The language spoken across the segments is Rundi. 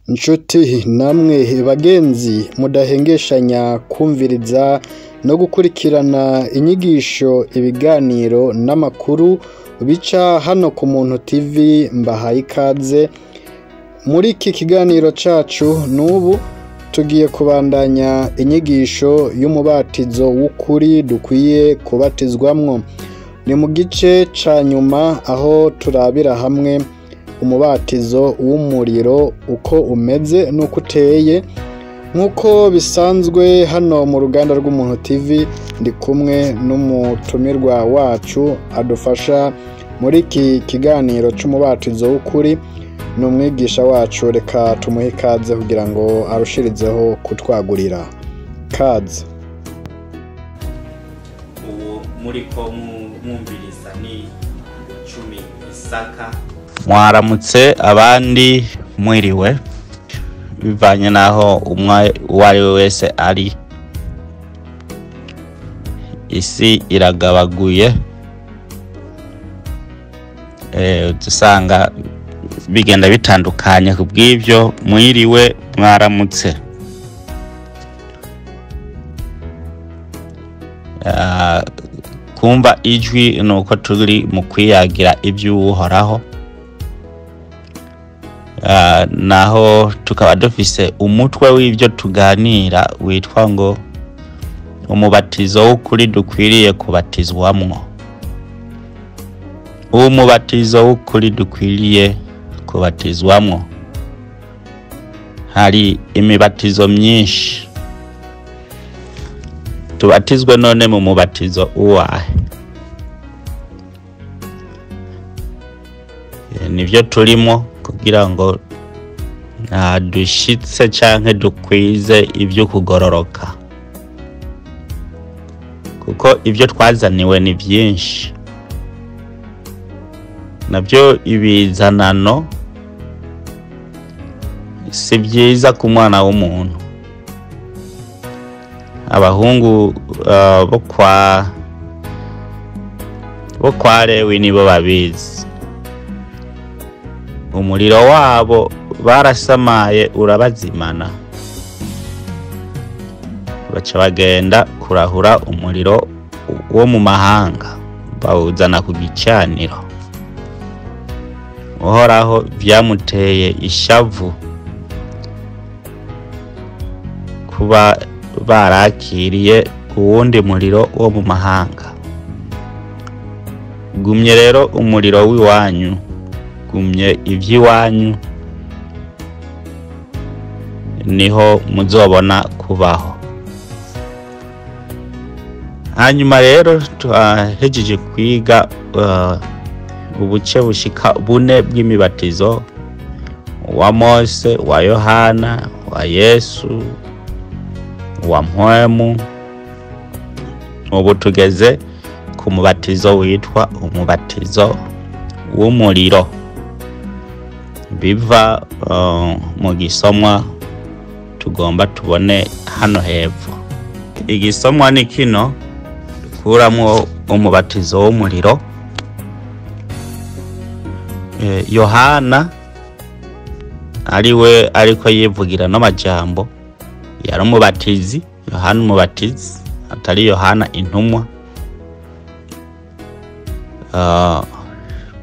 Nshuti namwe bagenzi mudahengeshanya kumviriza no gukurikirana inyigisho, ibiganiro n'amakuru bica hano ku Muntu TV, mbahaye ikaze muri iki kiganiro cacu. N'ubu tugiye kubandanya inyigisho y'umubatizo w'ukuri dukwiye kubatizwamwo. Ni mu gice ca nyuma aho turabira hamwe umubatizo w'umuriro uko umeze n'uko uteye. Nk'uko bisanzwe hano mu ruganda rw'Umuntu TV, ndi kumwe n'umutumirwa wacu adufasha muri iki kiganiro c'umubatizo w'ukuri, ni umwigisha wacu. Reka tumuhe ikaze kugira ngo arushirizeho kutwagurira. Kaze. Uwo muriko mwumviriza ni Cumi Isaka. Mwaramutse, abandi mwiriwe, bivanye n'aho umwe uwo ari we wese ari. Isi iragabaguye, usanga bigenda bitandukanye. Ku bw'ibyo, mwiriwe, mwaramutse. Kumva ijwi ni uko turi mu kwiyagira iby'Uhoraho, naho tukaba dufise umutwe w'ibyo tuganira witwa ngo umubatizo w'ukuri dukwiriye kubatizwamwo. Umubatizo w'ukuri dukwiriye kubatizwamwo. Hari imibatizo myinshi. Tubatizwe none mu mubatizo uwahe? Nivyo turimo kugira ngo dushitse canke dukwize ibyo kugororoka, kuko ibyo twazaniwe ni byinshi, nabyo ibizanano si byiza ku mwana w'umuntu. Abahungu bo kwa Lewi nibo babizi. Umuriro wabo barasamaye urabazimana, baca bagenda kurahura umuriro wo mu mahanga, bawuzana ku gicaniro. Uhoraho vyamuteye ishavu kuba barakiriye uwundi muriro wo mu mahanga. Gumye rero umuriro w'iwanyu, gumye ivy'iwanyu, niho muzobona kubaho. Hanyuma rero twahejeje kwiga ubuce bushika bune bw'imibatizo: wa Mose, wa Yohana, wa Yesu, wa Mpwemu. Ubu tugeze ku mubatizo witwa umubatizo w'umuriro, biva mu gisomwa tugomba tubone hano hepfo. Igisomwa ni kino dukuramwo umubatizo w'umuriro. Yohana ariwe ariko yivugira n'amajambo, yari umubatizi, Yohana Umubatizi, atari Yohana intumwa.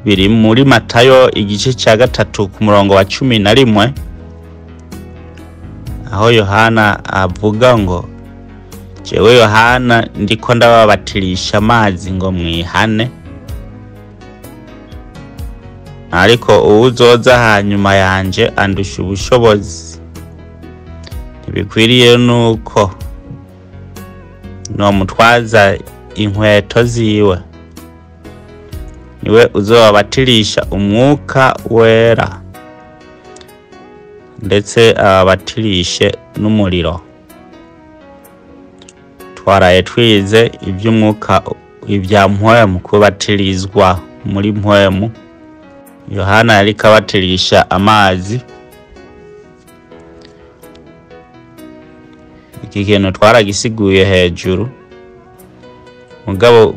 Biri muri Matayo igice cya 3 ku murongo wa 11, aho Yohana avuga ngo: "Jewe Yohana ndiko ndababatirisha amazi ngo mwihane, ariko uwuzoza hanyuma yanje andusha ubushobozi, ntibikwiriye nuko nomutwaza inkweto ziwe. Niwe uzobabatirisha Umwuka Wera, ndetse ababatirishe n'umuriro." Twaraye twize iby'umwuka, ibya Mpwemu, kubatirizwa muri Mpwemu. Yohana yariko abatirisha amazi. Iki kintu twaragisiguye hejuru, mugabo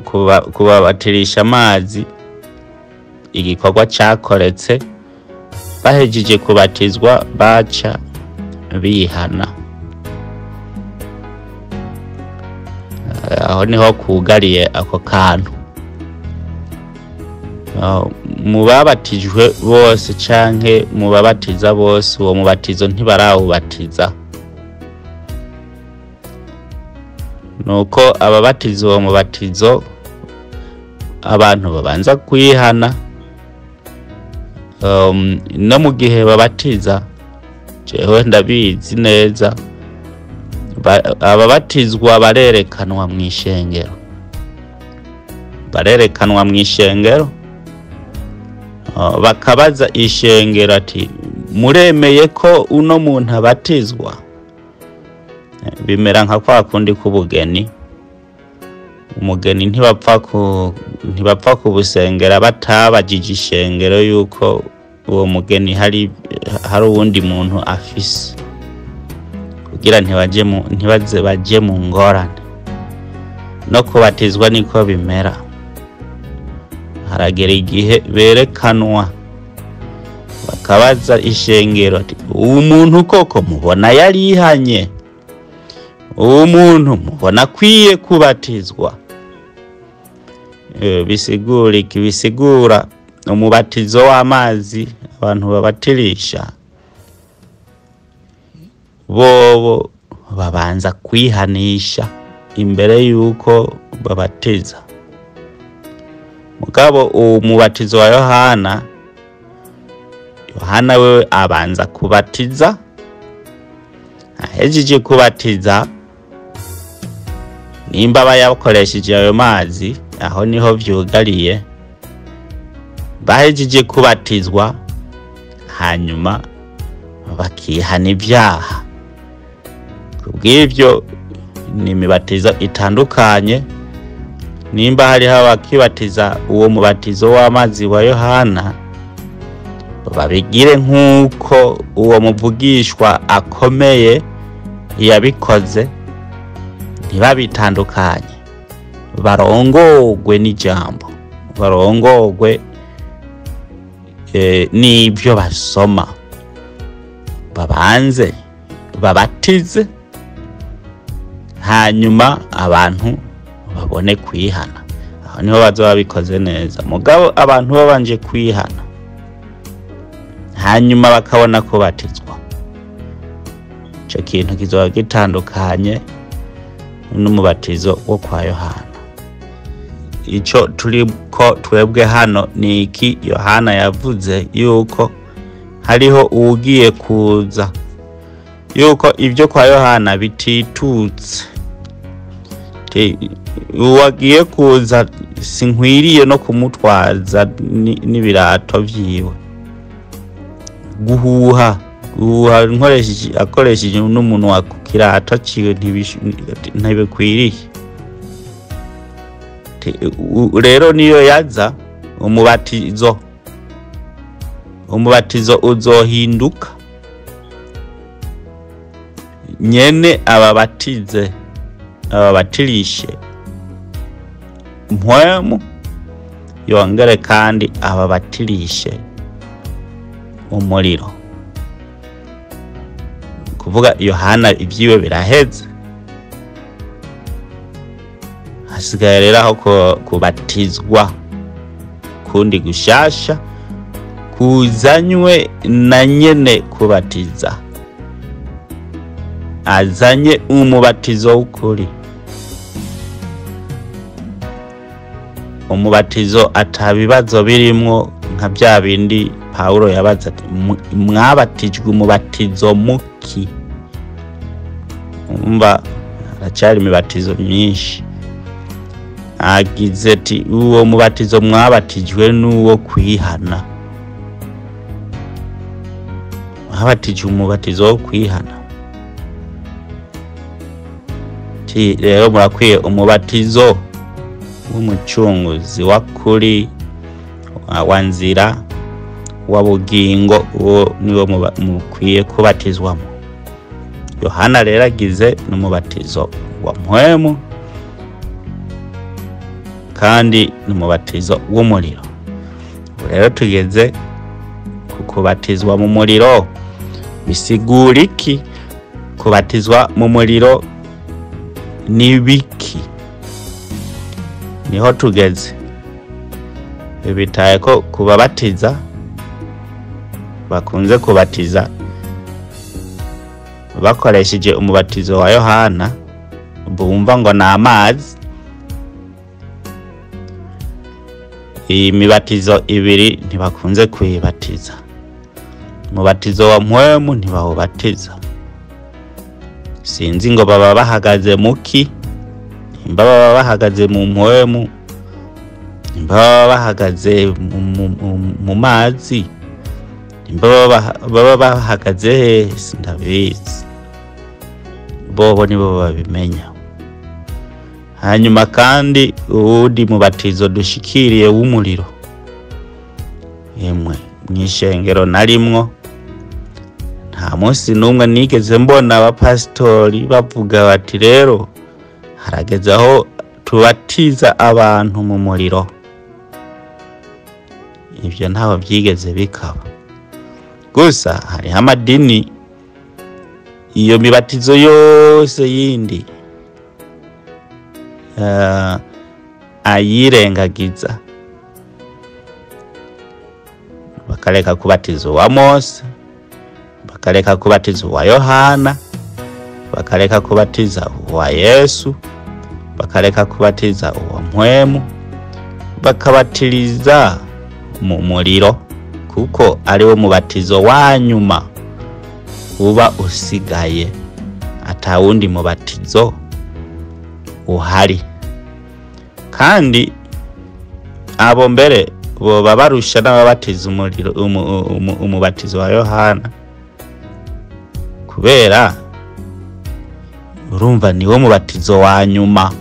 kubabatirisha amazi, igikorwa cakoretse. Bahejeje kubatizwa baca bihana. Aho niho kugariye ako kantu. Mu babatijwe bose canke mu babatiza bose, uwo mubatizo ntibarawubatiza. Nuko ababatiza uwo mubatizo abantu babanza kwihana. No mu gihe babatiza, jewe ndabizi neza, ababatizwa barerekanwa mw'ishengero, barerekanwa mw'ishengero, bakabaza ishengero ati muremeye ko uno muntu abatizwa? Bimera nka kwa kundi k'ubugeni. Umugeni ntibapfa kubusengera batabajije ishengero yuko uwo mugeni hari uwundi muntu afise, kugira ntibaze baje mu ngorane. No kubatizwa niko bimera, haragera igihe berekanwa bakabaza ishengero ati uwo muntu koko mubona yarihanye? Uwo muntu mubona akwiye kubatizwa? Bisigura iki? Bisigura umubatizo w'amazi abantu babatirisha bobo babanza kwihanisha imbere yuko babatiza. Mugabo umubatizo wa Yohana, Yohana wewe abanza kubatiza, ahejeje kubatiza nimba bayakoresheje ayo mazi, aho niho vyugariye. Bahejeje kubatizwa hanyuma bakihana ibyaha. Kubw'ivyo ni imibatizo itandukanye. Nimba hariho abakibatiza uwo mubatizo w'amazi wa Yohana, babigire nk'uko uwo muvugishwa akomeye yabikoze, ntibabitandukanye, barongogwe n'ijambo, barongogwe n'ibyo basoma, babanze babatize, hanyuma abantu babone kwihana. Aho niho bazoba babikoze neza. Mugabo abantu babanje kwihana hanyuma bakabona kubatizwa, ico kintu kizoba gitandukanye n'umubatizo wo kwa Yohana. Ico turiko twebwe hano ni iki Yohana yavuze, yuko hariho uwugiye kuza, yuko ibyo kwa Yohana bititutse. Uwagiye kuza sinkwiriye no kumutwaza n'ibirato vyiwe. Guhuha akoresheje n'umunwa ku kirato ciwe ntibikwiriye. Rero niyo yaza umubatizo uzohinduka, nyene ababatize ababatirishe mpwemu, yongere kandi ababatirishe umuriro. Kuvuga Yohana ibyiwe biraheze, hasigaye rero aho kubatizwa kundi gushasha kuzanywe na nyene kubatiza, azanye umubatizo w'ukuri, umubatizo atabibazo birimwo nka bya bindi Paulo yabaza ati mwabatijwe umubatizo muki? Umva aracari imibatizo myinshi. Agize ati uwo mubatizo mwabatijwe n'uwo kwihana, mwabatijwe umubatizo wo kwihana. Ti rero murakwiye umubatizo w'umucunguzi wa kuri, wa nzira, wa bugingo, uwo niwo mukwiye kubatizwamo. Yohana rero agize n'umubatizo wa mpwemu kandi n'umubatizo w'umuriro. Ubu rero tugeze Ku kubatizwa mu muriro bisigura iki? Kubatizwa mu muriro ni biki? Niho tugeze. Bitaye ko kubabatiza bakunze kubatiza bakoresheje umubatizo wa Yohana, bumva ngo ni amazi. Iyi mibatizo ibiri ntibakunze kuyibatiza. Umubatizo wa mpwemu ntibawubatiza. Sinzi ngo baba bahagaze muki, nimba baba bahagaze mu mpwemu, nimba baba bahagaze mu mazi, nimba baba bahagaze hehe, sindabizi. Bobo nibo babimenya. Hanyuma kandi uwundi mubatizo dushikiriye w'umuriro, emwe mw'ishengero narimwo nta munsi n'umwe nigeze mbona abapasitori bavuga bati rero harageze aho tubatiza abantu mu muriro. Ibyo ntaho byigeze bikaba. Gusa hariho amadini iyo mibatizo yose yindi ayirengagiza, bakareka kubatiza uwa Mose, bakareka kubatiza uwa Yohana, bakareka kubatiza uwa Yesu, bakareka kubatiza uwa mpwemu, bakabatiriza mu muriro, kuko ariwo mubatizo wa nyuma uba usigaye, atawundi mubatizo uhari. Kandi abo mbere boba barusha n'ababatiza umuriro umubatizo wa Yohana, kubera urumva niwo mubatizo wa nyuma.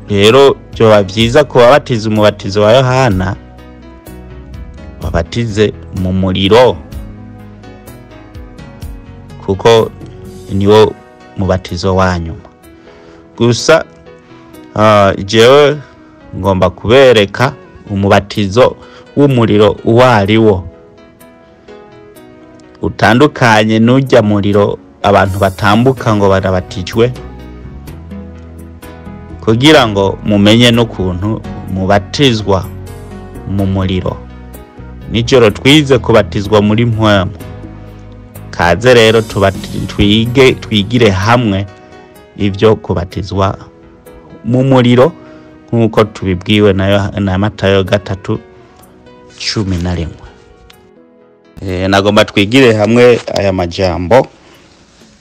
Rero byoba byiza ko babatiza umubatizo wa Yohana babatize mu muriro, kuko niwo mubatizo wa nyuma. Gusa jewe ngomba kubereka umubatizo w'umuriro uwo ari wo, utandukanye n'ujya muriro abantu batambuka ngo barabatijwe, kugira ngo mumenye n'ukuntu mubatizwa mu muriro. Nijoro twize kubatizwa muri mpwemu. Kaze rero twige twigire hamwe ibyo kubatizwa mu muriro nk'uko tubibwiwe na Matayo 3:11. Nagomba twigire hamwe aya majambo.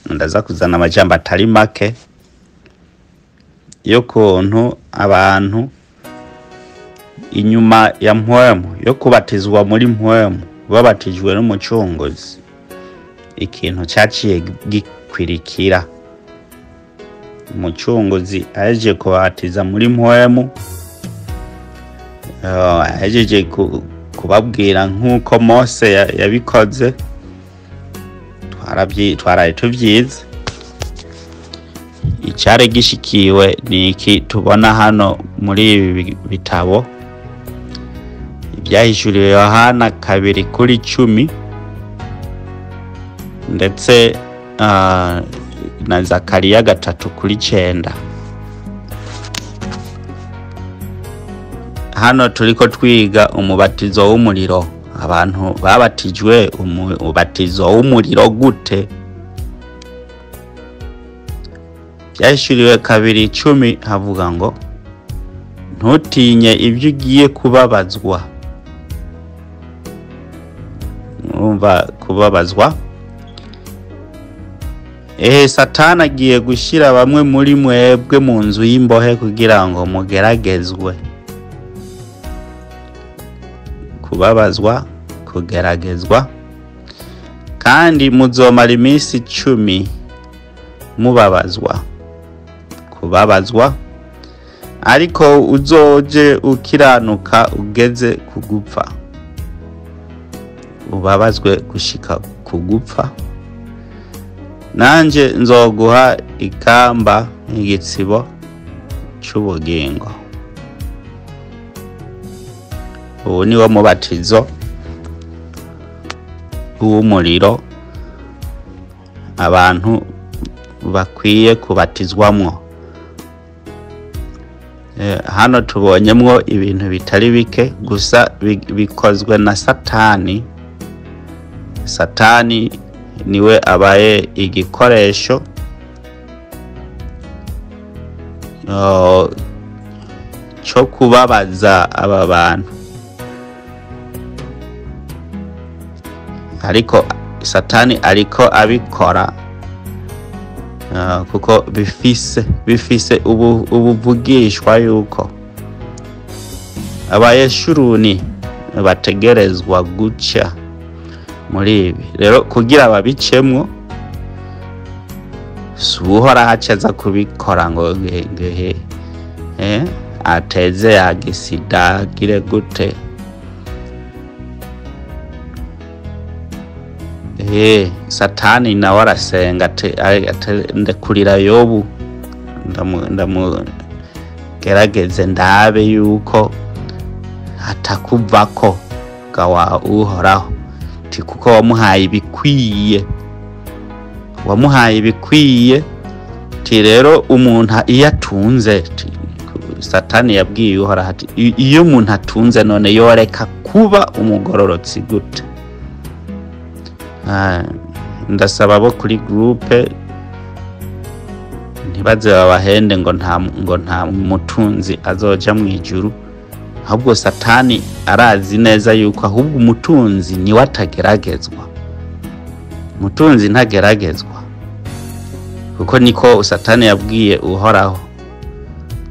Ndaza kuzana amajambo atari make y'ukuntu abantu inyuma ya mpwemu yo kubatizwa muri mpwemu babatijwe n'umucunguzi, ikintu cyaciye gikwirikira. Umucunguzi aje kubatiza muri mpwemu, ahejeje kubabwira nk'uko Mose yabikoze, twaraye tuvyize. Icare gishikiwe ni iki tubona hano muri ibi bitabo ibyahishuriwe Yohana 2:10 ndetse na Zakariya 3:9. Hano turiko twiga umubatizo w'umuriro. Abantu babatijwe umubatizo w'umuriro gute? Byahishuriwe 2:10 havuga ngo ntutinye ibyo ugiye kubabazwa. Urumva kubabazwa? Satani agiye gushyira bamwe muri mwebwe mu nzu y'imbohe kugira ngo mugeragezwe. Kubabazwa, kugeragezwa. Kandi muzomara iminsi 10 mubabazwa. Kubabazwa. Ariko uzoje ukiranuka ugeze kugupfa, ubabazwe gushika kugupfa, nanje nzoguha ikamba n'igitsibo c'ubugingo. Ubu niwo mubatizo w'umuriro abantu bakwiye kubatizwamwo. Hano tubonyemwo ibintu bitari bike gusa bikozwe na Satani. Satani niwe abaye igikoresho cyo kubabaza aba bantu, ariko Satani ariko abikora kuko bifise ubuvugishwa yuko abayeshuruni bategerezwa guca muri ibi. Rero kugira babicemwo si uhoraho acaza kubikora ngo ngehe ateze agisida agire gute. Satani nawe arasenga ndekurira Yobu, ndamugerageze ndabe yuko atakuvako gawa Uhoraho, ti kuko wamuhaye ibikwiye, wamuhaye ibikwiye. Ti rero umuntu iyo atunze, Satani yabwiye Uhoraho ati iyo umuntu atunze none yoreka kuba umugororotsi gute? Ndasaba bo kuri groupe ntibaze babahende ngo nta mutunzi azoja mu ijuru, ahubwo Satani arazi neza yuko ahubwo umutunzi niwe atageragezwa. Umutunzi ntageragezwa, kuko niko Satani yabwiye Uhoraho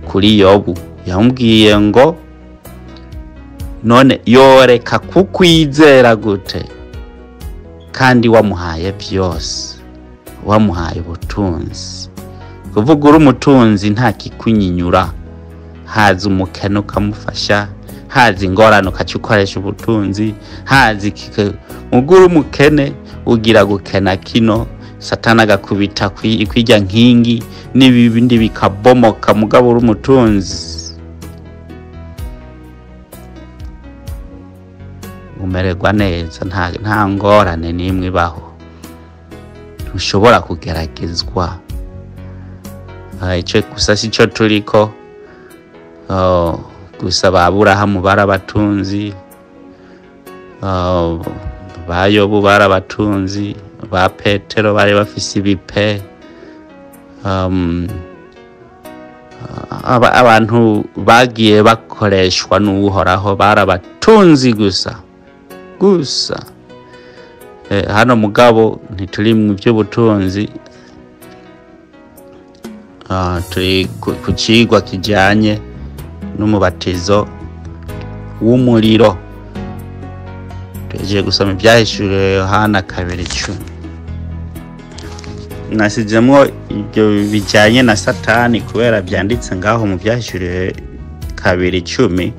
kuri Yobu, yamubwiye ngo none yoreka kukwizera gute kandi wamuhaye byose, wamuhaye ubutunzi. Kuvuga uri umutunzi nta kikunyinyura, haza umukene ukamufasha, haza ingorane ukaca ukoresha ubutunzi, haza mugura umukene ugira gukena kino, Satani agakubita kwirya nkingi n'ibindi bikabomoka, mugabo uri umutunzi umererwa neza, nta ngorane n'imwe ibaho, ntushobora kugeragezwa. Ico gusa sico turiko, gusa ba Aburahamu barabatunzi, ba Yobu barabatunzi, ba Petero bari bafise ibipe, abantu bagiye bakoreshwa n'Uhoraho barabatunzi gusa gusa. Hano mugabo ntituri mu by'ubutunzi, turi ku cigwa kijanye n'umubatizo w'umuriro. Tugiye gusoma ibyahishuriwe Yohana 2:10. Nasizemwo ibyo bijanye na Satani kubera byanditse ngaho mu byahishuriwe 2:10.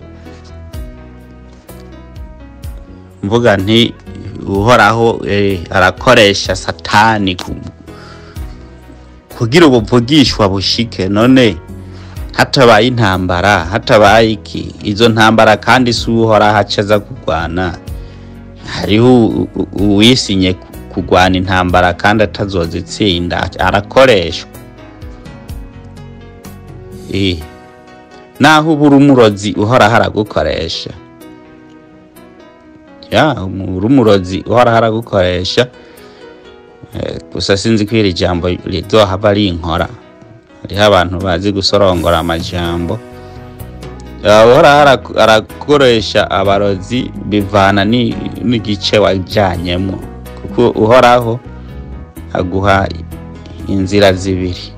Mvuga nti Uhoraho arakoresha Satani kugira ubuvugishwa bushike. None hatabaye intambara, hatabaye iki, izo ntambara kandi si Uhoraho acaza kurwana. Hariho uwisinye kurwana intambara kandi atazozitsinda, arakoreshwa. Naho ubura umurozi Uhoraho aragukoresha. Ya umurozi Uhoraho aragukoresha. Gusa sinzi ko iri jambo rizohava rinkora, hariho abantu bazi gusorongora amajambo. Uhoraho arakoresha abarozi bivana n'igice wajanyemo, kuko Uhoraho aguha inzira zibiri,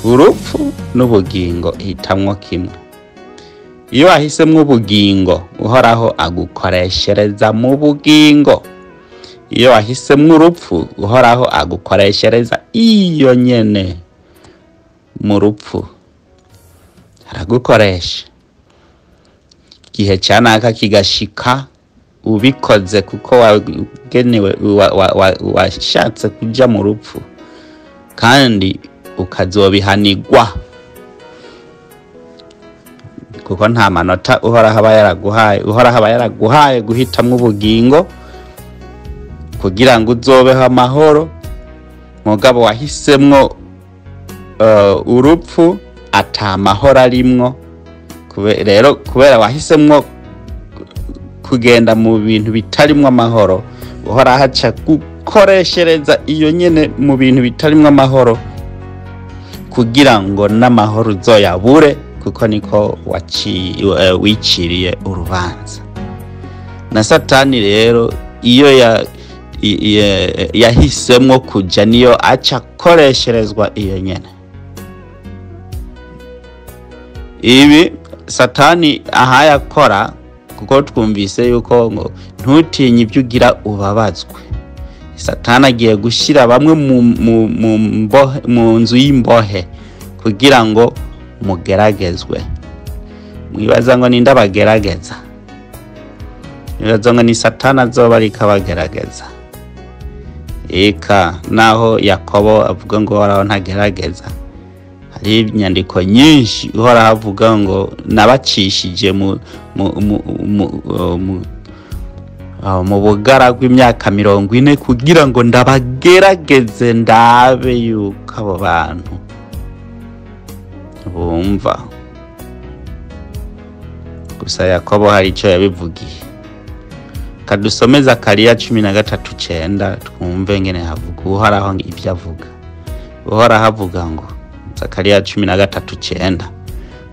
urupfu n'ubugingo, hitamwo kimwe. Iyo wahisemwo ubugingo, Uhoraho agukoreshereza mu bugingo. Iyo wahisemwo urupfu, Uhoraho agukoreshereza iyo nyene mu rupfu, aragukoresha. Igihe canaka kigashika ubikoze kuko wagenewe, washatse kuja mu rupfu, kandi ukazobihanirwa, kuko nta manota Uhoraho aba yaraguhaye. Uhoraho aba yaraguhaye guhitamwo ubugingo, Kugira ngo uzobeho amahoro, mugabo wahisemwo urupfu ata mahoro arimwo. Rero kubera wahisemwo kugenda mu bintu bitarimwo amahoro, Uhoraho aca gukoreshereza iyo nyene mu bintu bitarimwo amahoro, kugira ngo n'amahoro uzoyabure, kuko niko wiciriye urubanza. Na Satani rero iyo yahisemwo kuja, niyo aca akoresherezwa iyo nyene. Ibi Satani ahayakora, kuko twumvise yuko ngo ntutinye ibyo ugira ubabazwe. Satani agiye gushyira bamwe mu nzu y'imbohe kugira ngo mugeragezwe. Mwibaza ngo ninde abagerageza? Mwibaza ngo ni Satani azoba ariko abagerageza? Eka naho Yakobo avuga ngo Uhoraho ntagerageza, hari inyandiko nyinshi Uhoraho avuga ngo nabacishije mu bugara bw'imyaka 40 kugira ngo ndabagerageze, ndabe yuko abo bantu bumva. Gusa Yakobo hari icyo yabivugiye. Kadusome Zakariya 13:9 twumve ngene havuga Uhoraho ibyo avuga. Uhoraho avuga ngo Zakariya 13:9,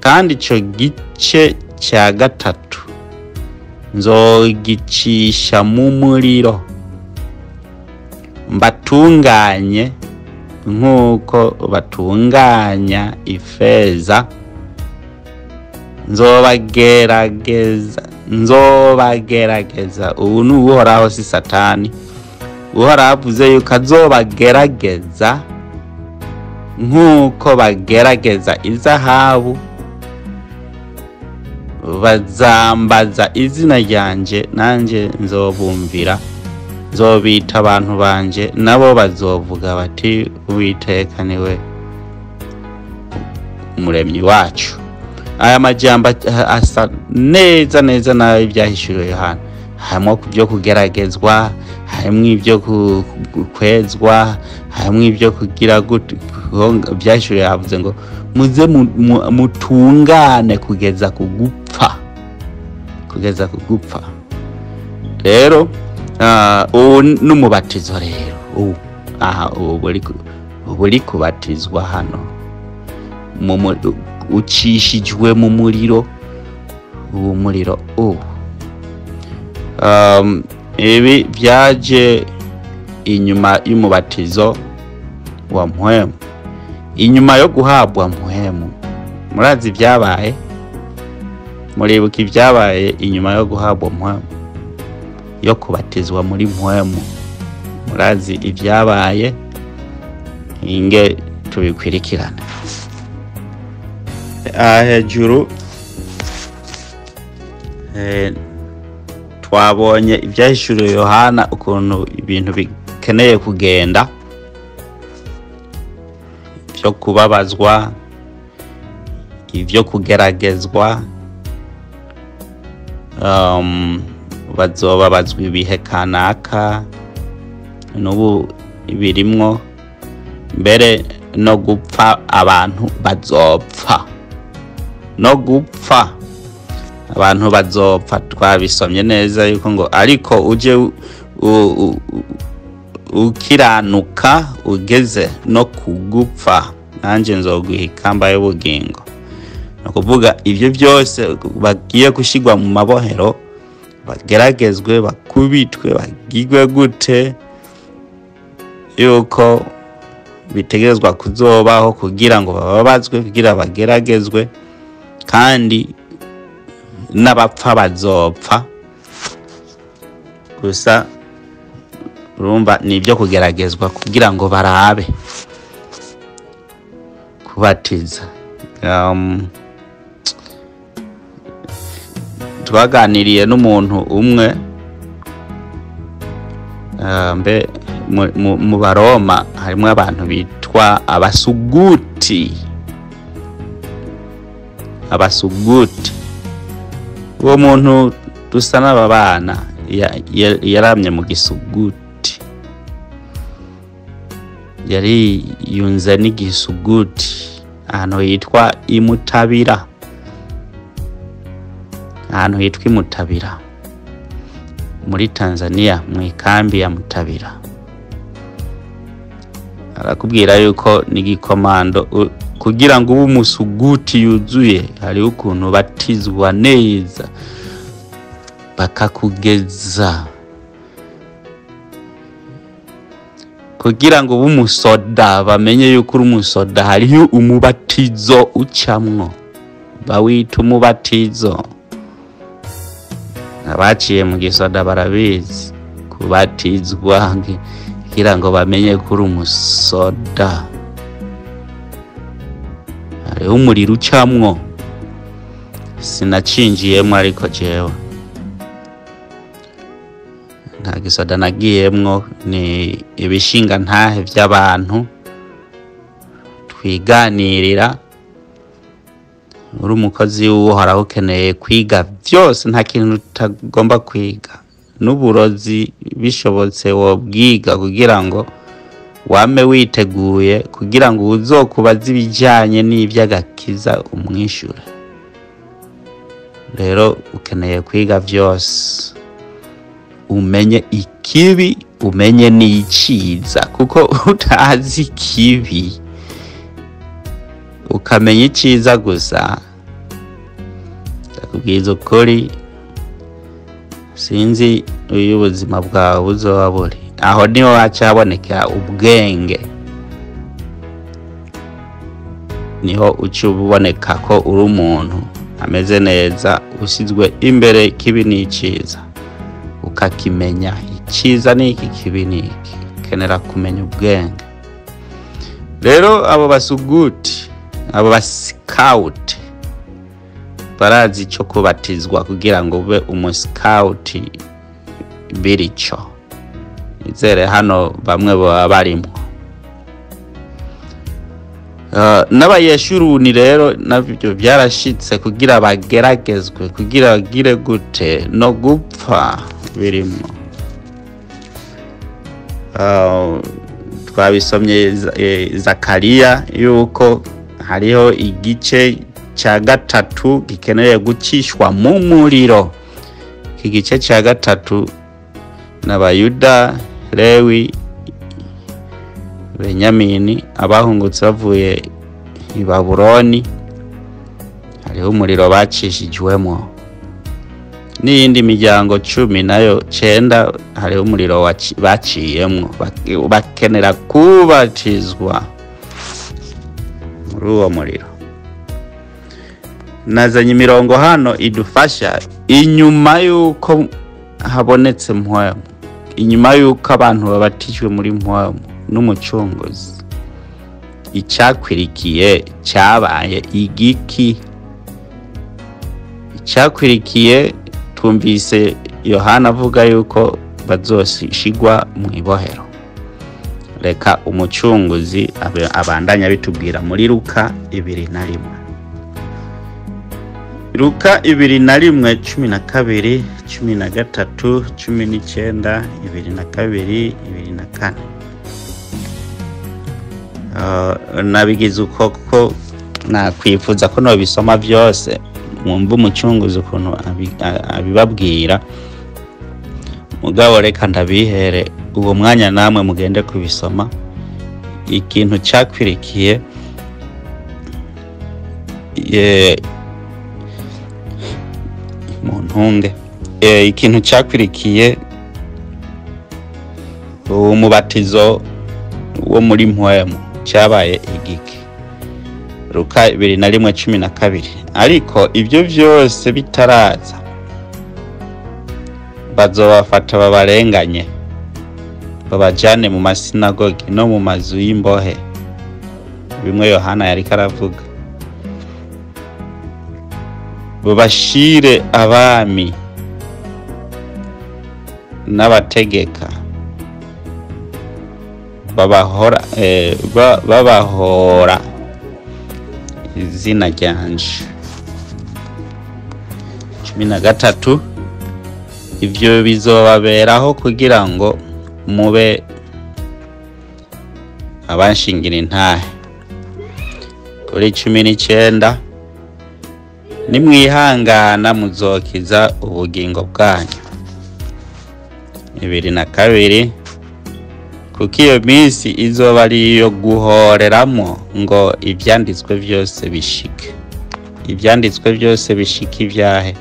kandi ico gice cya gatatu nzogicisha mu muriro, mbatunganye nk'uko batunganya ifeza, nzobagerageza. Ubu ni Uhoraho, si Satani. Uhoraho avuze yuko azobagerageza nk'uko bagerageza izahabu, bazambaza izina ryanje, nanje nzobumvira, nzobita abantu banje, nabo bazovuga bati Uwiteka niwe umuremyi wacu. Aya majambo asa neza neza nayo ibyahishuriwe Yohana. Harimo ibyo kugeragezwa, harimo ibyo kwezwa, harimo ibyo kugira gute. Ibyahishuriwe yavuze ngo muze mutungane kugeza kugupfa, kugeza kugupfa. Rero ubu n'umubatizo rero ubu aha ubu uri kubatizwa hano ucishijwe mu muriro, uwo muriro ubu. Ibi byaje inyuma y'umubatizo wa Mpwemu, inyuma yo guhabwa Mpwemu. Murazi ibyabaye, muribuka ibyabaye inyuma yo guhabwa Mpwemu, yo kubatizwa muri Mpwemu. Murazi ibyabaye, inge tubikwirikirane. Hejuru twabonye ibyahishuriwe Yohana ukuntu ibintu bikeneye kugenda, ibyo kubabazwa, ibyo kugeragezwa, bazobabazwa ibihe kanaka, n'ubu birimwo, mbere no gupfa abantu bazopfa, no gupfa abantu bazopfa. Twabisomye neza yuko ngo ariko uje ukiranuka ugeze no kugupfa, nanje nzoguha ikamba y'ubugingo. No kuvuga ibyo byose bagiye gushigwa mu mabohero, bageragezwe, bakubitwe, bagigwe gute, yuko bitegerezwa kuzobaho kugira ngo bababazwe, kugira bageragezwe, kandi n'abapfa bazopfa. Gusa urumva ni ibyo kugeragezwa kugira ngo barabe kubatiza. Twaganiriye n'umuntu umwe mbe mu Baroma harimo abantu bitwa abasuguti. Abasuguti, uwo muntu dusa n'ababana yaramye mu gisuguti. Yari yunze n'igisuguti ahantu hitwa Imutabira, ahantu hitwa Imutabira muri Tanzania, mu ikambi ya Mutabira. Arakubwira yuko n'igikomando kugira ngo ube umusuguti yuzuye, hariho ukuntu batizwa neza bakakugeza kugira ngo ube umusoda, bamenye yuko uri umusoda. Hariho umubatizo ucamwo, bawita umubatizo. Abaciye mu gisoda barabizi, kubatizwa kugira ngo bamenye ko uri umusoda. Hariho umuriro ucamwo, sinacinjiyemwo, ariko jewe nta gisoda nagiyemwo, ni ibishinga ntahe vy'abantu twiganirira. Uri umukozi w'Uhoraho ukeneye kwiga vyose, nta kintu utagomba kwiga. N'uburozi bishobotse wobwiga kugira ngo wame witeguye, kugira ngo uzokubaza ibijanye n'ivy'agakiza umwishure. Rero ukeneye kwiga vyose, umenye ikibi, umenye n'iciza, kuko utazi ikibi ukamenya iciza gusa, ndakubwiza ukuri, sinzi iyo ubuzima bwawe buzoba buri. Aho niho haca haboneka ubwenge, niho uca uboneka ko uri umuntu ameze neza, usizwe imbere ikibi n'iciza, ukakimenya iciza n'iki, kibi n'iki. Ukenera kumenya ubwenge. Rero abo basuguti, abo basikawuti barazi ico kubatizwa kugira ngo ube umusikawuti birico. Nizere hano bamwe baba barimwo. N'abayeshuruni rero navyo vyarashitse kugira bageragezwe, kugira bagire gute, no gupfa birimwo. Twabisomye Zakariya yuko hariho igice ca gatatu gikeneye gucishwa mu muriro. Iki gice ca gatatu n'Abayuda, Lewi, Benyamini abahungutse bavuye i Babuloni, hariho umuriro bacishijwemo. N'iyindi miryango 10 nayo 9 hariho umuriro baciyemwo, bakenera kubatizwa muri uwo muriro. Nazanye imirongo hano idufasha inyuma yuko habonetse mpwemu, inyuma yuko abantu babatijwe muri mpwemu n'umucunguzi, icakwirikiye cyabaye igiki? Icakwirikiye twumvise Yohana avuga yuko bazoshigwa mu ibohero. Reka umucunguzi abandanya bitubwira muri Luka 2:1. Luka 2:1, 12, 13, 19, 22, 24. Nabigize uko kuko nakwifuza ko nobisoma vyose, mwumva umucunguzi ukuntu abibabwira. Mugabo reka ndabihere uwo mwanya namwe mugende kubisoma. Ikintu cakwirikiye mu ntunge, ikintu cakwirikiye umubatizo wo muri mpwemu cyabaye igiki? Luka 2:1, 12. Ariko ibyo vyose bitaraza, bazobafata babarenganye, babajane mu masinagogi no mu mazu y'imbohe, bimwe Yohana yariko aravuga, babashire abami n'abategeka, babahora izina ryanje. 13. Ivyo bizobaberaho kugira ngo mube Abanshingira intahe kuri 19, nimwihangana muzokiza ubugingo bwanyu. 22, kuko iyo minsi izoba ari iyo guhoreramo ngo ivyanditswe vyose bishike. Ivyanditswe byose bishike ibyahe?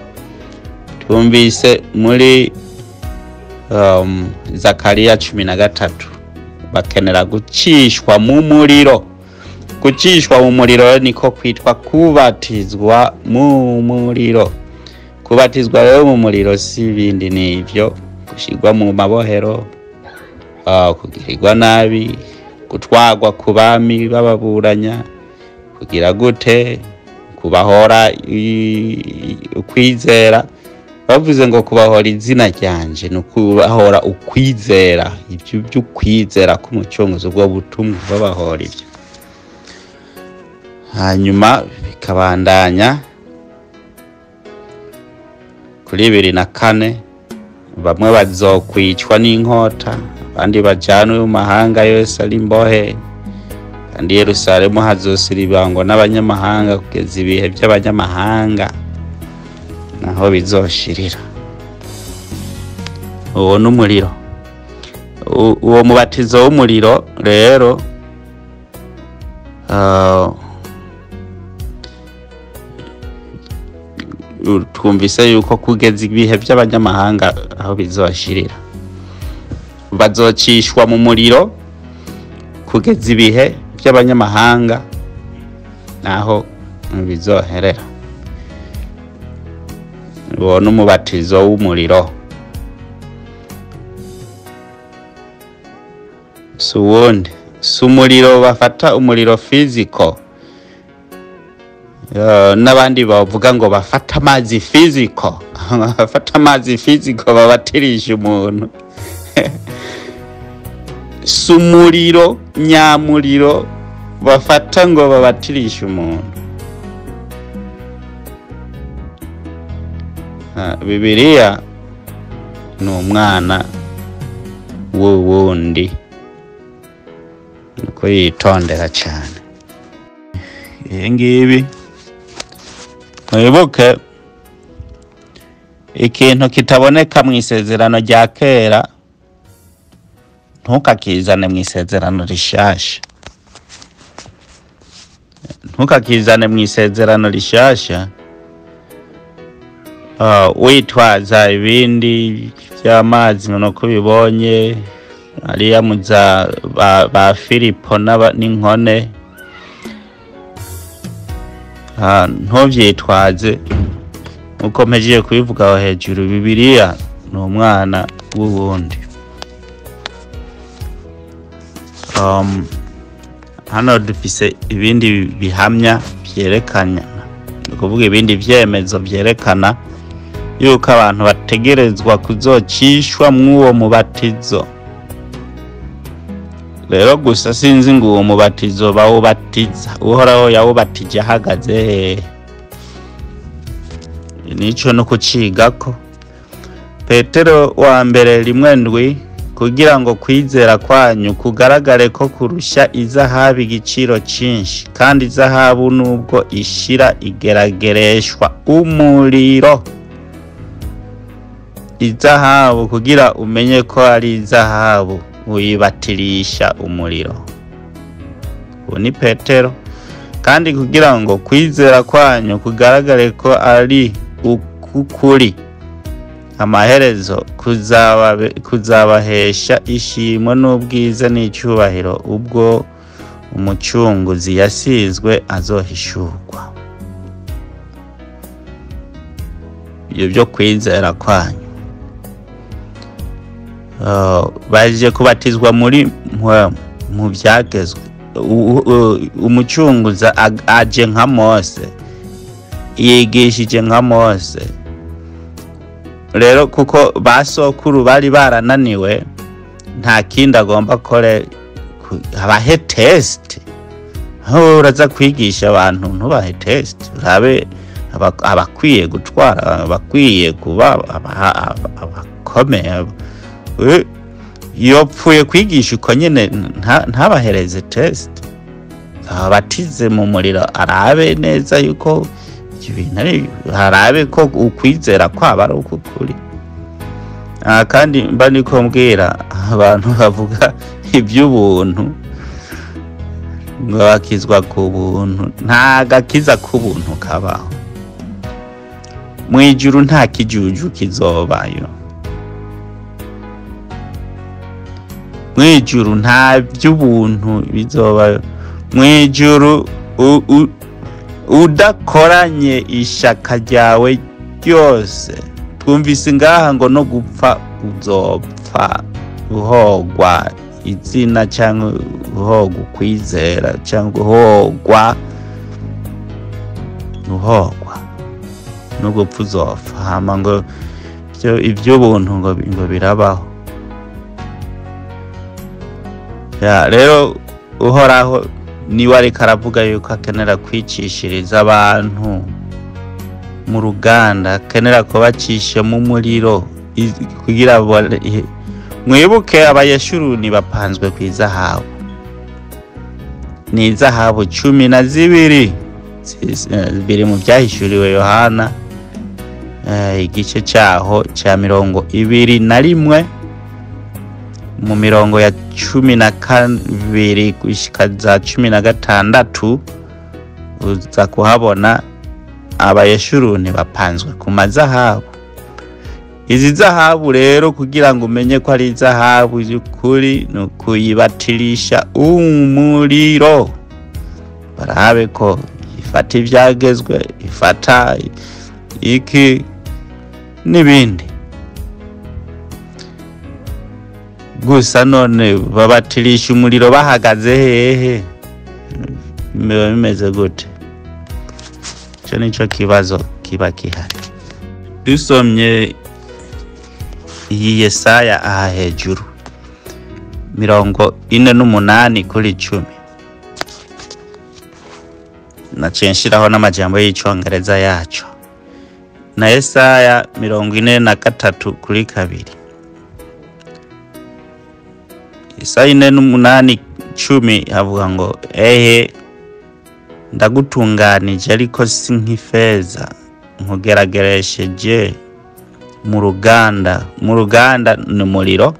Twumvise muri Zakariya 13 bakenera gucishwa mu muriro. Gucishwa mu muriro niko kwitwa kubatizwa mu muriro. Kubatizwa rero mu muriro si ibindi, ni ivyo gushirwa mu mabohero, kugirirwa nabi, gutwarwa ku bami bababuranya, kugira gute, kubahora ukwizera. Bavuze ngo kubahora izina ryanje ni ukubahora ukwizera, ibyo by'ukwizera k'umucunguzi, ubwo butumwa babahora ibyo. Hanyuma bikabandanya kuri 24, bamwe bazokwicwa n'inkota, abandi bajanwe mu mahanga yose ari imbohe, kandi Yerusalemu hazosiribangwa n'abanyamahanga kugeza ibihe by'abanyamahanga naho bizoshirira. Uwo n'umuriro, uwo mubatizo w'umuriro rero twumvise yuko kugeza ibihe by'abanyamahanga aho bizoshirira, bazocishwa mu muriro kugeza ibihe by'abanyamahanga naho bizoherera. Uwo n'umubatizo w'umuriro, si uwundi, si umuriro bafata umuriro fiziko. N'abandi bavuga ngo bafata amazi fiziko, bafata amazi fiziko babatirisha umuntu. Si umuriro nyamuriro bafata ngo babatirishe umuntu. Bibiliya ni umwana w'uwundi, niko yitondera cyane. Ibi ngibi mwibuke, ikintu kitaboneka mu isezerano rya kera ntukakizane mu isezerano rishasha, ntukakizane mu isezerano rishasha witwaza ibindi by'amazi nuko ubibonye ariya muza ba Filipo n'inkone. Ntuvyitwaze uko mpejeje kubivuga aho hejuru. Bibiliya ni umwana w'uwundi. Hano dufise ibindi bihamya vyerekana, ni ukuvuga ibindi vyemezo vyerekana yuko abantu bategerezwa kuzocishwa mw'uwo mubatizo. Rero gusa sinzi ngo uwo mubatizo bawubatiza Uhoraho yawubatije ahagaze hehe, nico no kucigako. Petero wa mbere 1:7, kugira ngo kwizera kwanyu kugaragare ko kurusha izahabu igiciro cinshi, kandi izahabu nubwo ishira igeragereshwa umuriro. Izahabu kugira umenye ko ari izahabu uyibatirisha umuriro. Uwo ni Petero. Kandi kugira ngo kwizera kwanyu kugaragare ko ari ukukuri, amaherezo kuzabahesha ishimwe n'ubwiza n'icyubahiro ubwo umucunguzi yasizwe azohishurwa. Ibyo byo kwizera kwanyu. Baje kubatizwa muri mu byagezwe. Umucunguzi aje nka Mose, yigishije nka Mose. Rero kuko basokuru bari barananiwe, nta kindi agomba kore, abahe test. Aho uraza kwigisha abantu ntubahe test, urabe abakwiye gutwara, abakwiye kuba abakomeye. Yopfuye kwigisha uko nyene, ntabahereze test, abatize mu muriro, arabe neza yuko ibyo bintu ari, arabe ko ukwizera kwabo ari ukukuri. Kandi mba niko mbwira abantu bavuga iby'ubuntu ngo bakizwa ku buntu, nta gakiza k'ubuntu kabaho mu ijuru, nta kijuju kizobayo mu ijuru, nta by'ubuntu bizobayo mu ijuru. Udakoranye ishaka ryawe ryose, twumvise ngaha ngo no gupfa uzopfa uhogwa izina cyangwa uhogwa ukwizera cyangwa uhogwa no gupfa uzopfa. Hama ngo iby'ubuntu ngo birabaho. Ya rero Uhoraho niwe ariko aravuga yuko akenera kwicishiriza abantu mu ruganda, akenera kubacisha mu muriro kugira mwibuke Abayeshuruni bapanzwe ku izahabu, ni izahabu 12 biri mu byahishuriwe Yohana, igice cyaho cya 21 mu mirongo ya 12 gushika za 16, uza kuhabona Abayeshuruni bapanzwe ku mazahabu. Izi zahabu rero kugira ngo umenye ko ari izahabu y'ukuri ni ukuyibatirisha umuriro, barabe ko ifata ibyagezwe, ifata iki n'ibindi. Gusa none babatirisha umuriro bahagaze hehe? Biba bimeze gute? Icyo nicyo kibazo kiba gihari. Dusomye iyi Yesaya aha hejuru 48:10, naciye nshiraho n'amajambo y'icongereza yaco, na Yesaya 43:2. Yesaya 48:10 havuga ngo ehe ndagutunganije ariko si nk'ifeza, nkugerageresheje mu ruganda. Mu ruganda ni umuriro,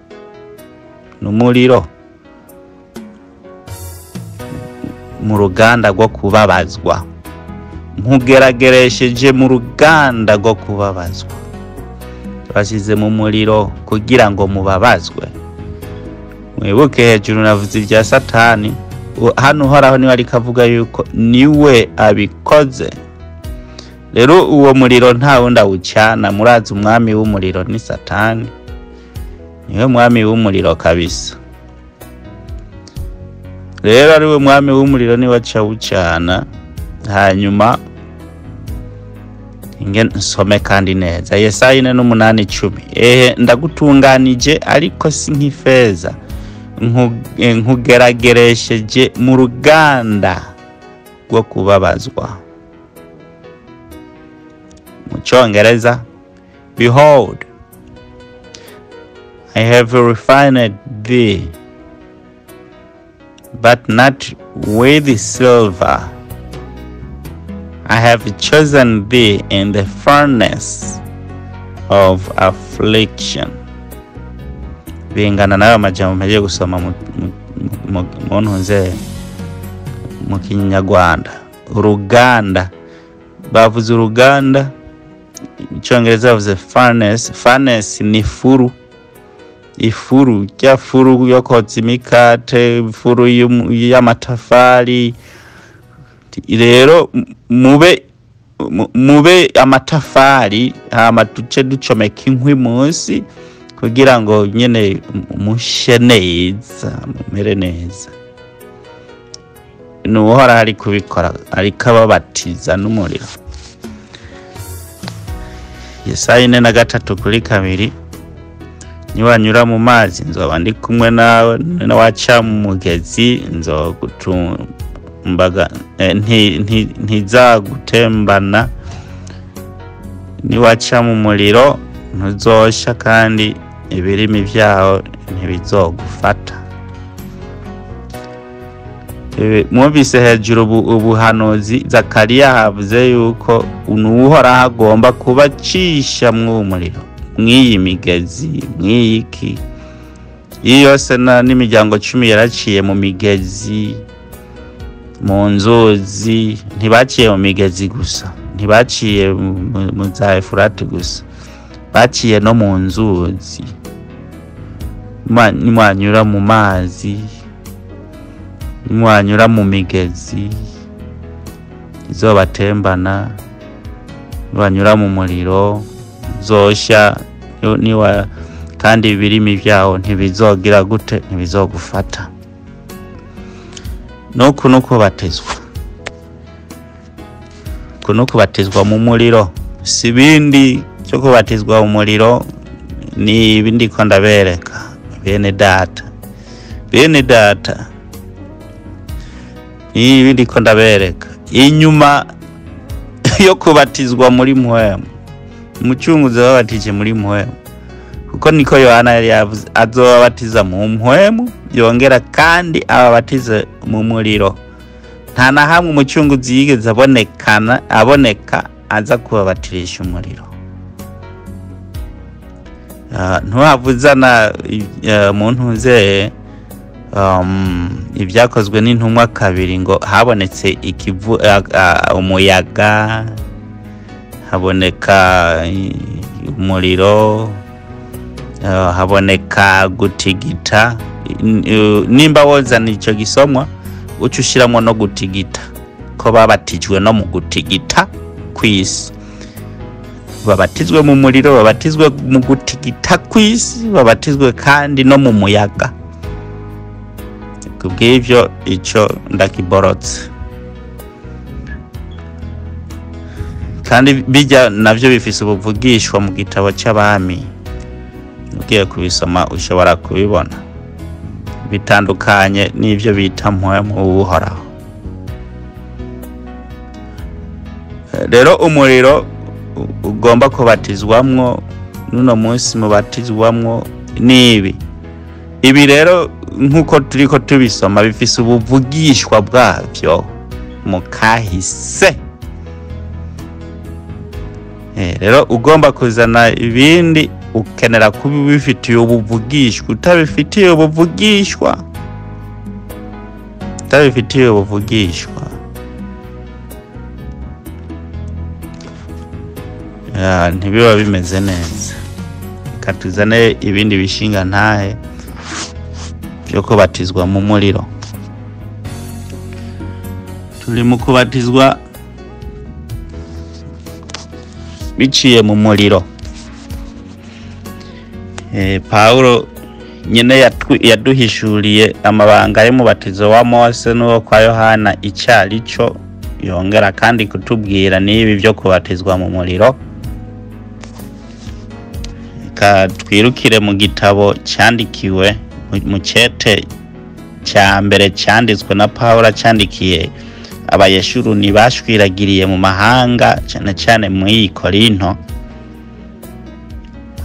ni umuriro mu ruganda rwo kubabazwa, nkugerageresheje mu ruganda rwo kubabazwa, bashyize mu muriro kugira ngo mubabazwe. Mwibuke hejuru navuze ibya Satani, hano Uhoraho niwe ariko avuga yuko niwe abikoze. Rero uwo muriro nta wundi awucana, murazi umwami w'umuriro ni Satani, niwe mwami w'umuriro kabisa. Rero ari we mwami w'umuriro niwe aca awucana. Hanyuma inge nsome kandi neza Yesaya 48:10, ehe ndagutunganije ariko si nk'ifeza, nkugerageresheje mu ruganda rwo kubabazwa. Mu Cyongereza, behold I have refined thee, but not with silver. I have chosen thee in the furnace of affliction. Bingana nayo majambo mpejeje gusoma mu ntuze mu Kinyarwanda. Uruganda, bavuze uruganda, Icyongereza bavuze furnace. Furnace ni furu, ifuru rya furu yo kotsa imikate, ifuru y'amatafari. Rero mube amatafari, hama duce ducomeka inkwi munsi kugira ngo nyene mushe neza, mumere neza. Ni Uhoraho ari kubikora, ariko ababatiza n'umuriro. Yesaya 43:2, niwanyura mu mazi nzoba ndi kumwe nawe, niwaca mu mugezi nzogutumbaga, ntizagutembana, niwaca mu muriro ntuzosha kandi Ibirimi vyawo ntibizogufata. Mwumvise hejuru ubuhanuzi Zakariya havuze yuko Uhoraho agomba kubacisha mw'umuriro, mw'iyi migezi, mw'iyiki. Iyi yose n'imiryango 10 yaraciye mu migezi, mu nzuzi. Ntibaciye mu migezi gusa, ntibaciye mu za Efurati gusa, baciye no mu nzuzi. Nimwanyura mu mazi, nimwanyura mu migezi izobatembana, nimwanyura mu muriro zosha, niwa kandi ibirimi vyawo ntibizogira gute, ntibizogufata. Nuku nukubatizwa, kunukubatizwa mu muriro, si bindi cyo kubatizwa mu muriro, ni ibindi ko ndabereka bene data, bene data, ni ibindi ko ndabereka inyuma yo kubatizwa muri mpwemu. Umucunguzi wabatije muri mpwemu, kuko niko Yohana yari yavuze, azobabatiza mu mpwemu, yongera kandi ababatize mu muriro. Nta na hamwe umucunguzi yigeze aboneka aza kubabatirisha umuriro. Ntuhavuzana muntu nze ibyakozwe n'intumwa 2 ngo habonetse ikivu, umuyaga, haboneka umuriro, haboneka gutigita. Nimba wozana ico gisomwa uca ushiramwo no gutigita, ko babatijwe no mu gutigita kw'isi. Babatizwe mu muriro, babatizwe mu gutigita kw'isi, babatizwe kandi no mu muyaga. Kubw'ivyo ico ndakiborotse. Kandi bijya navyo bifise ubuvugishwa mu gitabo c'abami, ugiye kubisoma ushobora kubibona, bitandukanye n'ivyo bita mpwemu Uhoraho. Rero umuriro ugomba kubatizwamwo nuno munsi mubatizwamwo nibi. Ibi rero nkuko turiko tubisoma bifise ubuvugishwa bwavyo mu kahise. Rero ugomba kuzana ibindi ukenera kuba ubifitiye ubuvugishwa. Utabifitiye ubuvugishwa, utabifitiye ubuvugishwa, ntibiba bimeze neza. Reka tuzane ibindi bishinga ntahe byo kubatizwa mu muriro. Turi mu kubatizwa biciye mu muriro. Paulo nyene yaduhishuriye amabanga y'umubatizo wa Mose n'uwo kwa Yohana icarico, yongera kandi kutubwira n'ibi byo kubatizwa mu muriro. Reka twirukire mu gitabo cyandikiwe mu cete cya mbere cyanditswe na Paulo, cyandikiye abayeshuruni bashwiragiriye mu mahanga, cyane cyane muri Korinto.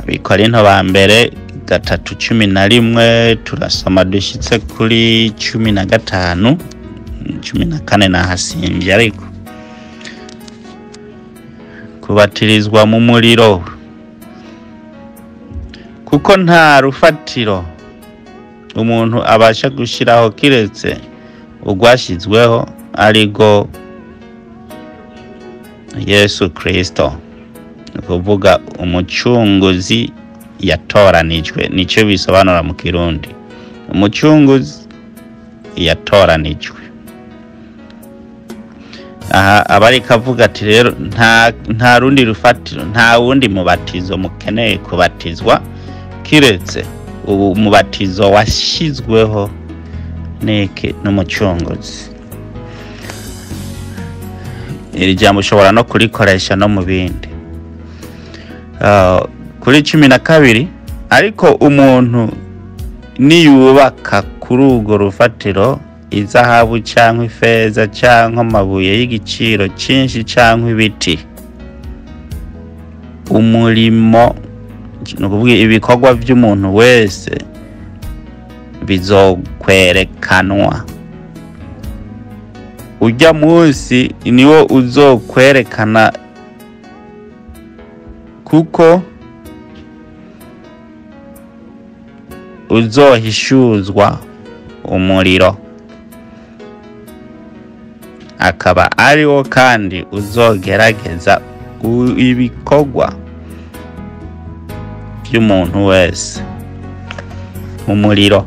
Abikorinto ba mbere 3:11 turasoma dushitse kuri 15, 14 na hasimvye, ariko kubatirizwa mu muriro, kuko nta rufatiro umuntu abasha gushiraho kiretse urwashizweho, arigo Yesu Kristo, kuvuga umucunguzi yatoranijwe. Nico bisobanura mu Kirundi, umucunguzi yatoranijwe. Aha abari kavuga ati rero nta rundi rufatiro, nta wundi mubatizo mukeneye kubatizwa kiretse ubu mubatizo washizweho neke n'umucunguzi. Iri jambo ushobora no kurikoresha no mu bindi. Kuri 12, ariko umuntu niyubaka kuri urwo rufatiro izahabu cyangwa ifeza cyangwa amabuye y'igiciro cyinshi cyangwa ibiti, umurimo Ni ukuvuga ibikorwa by'umuntu wese bizokwerekanwa. Ujya munsi niwo uzokwerekana, kuko uzohishuzwa umuriro, akaba ariwo kandi uzogerageza ibikorwa by'umuntu wese mu muriro.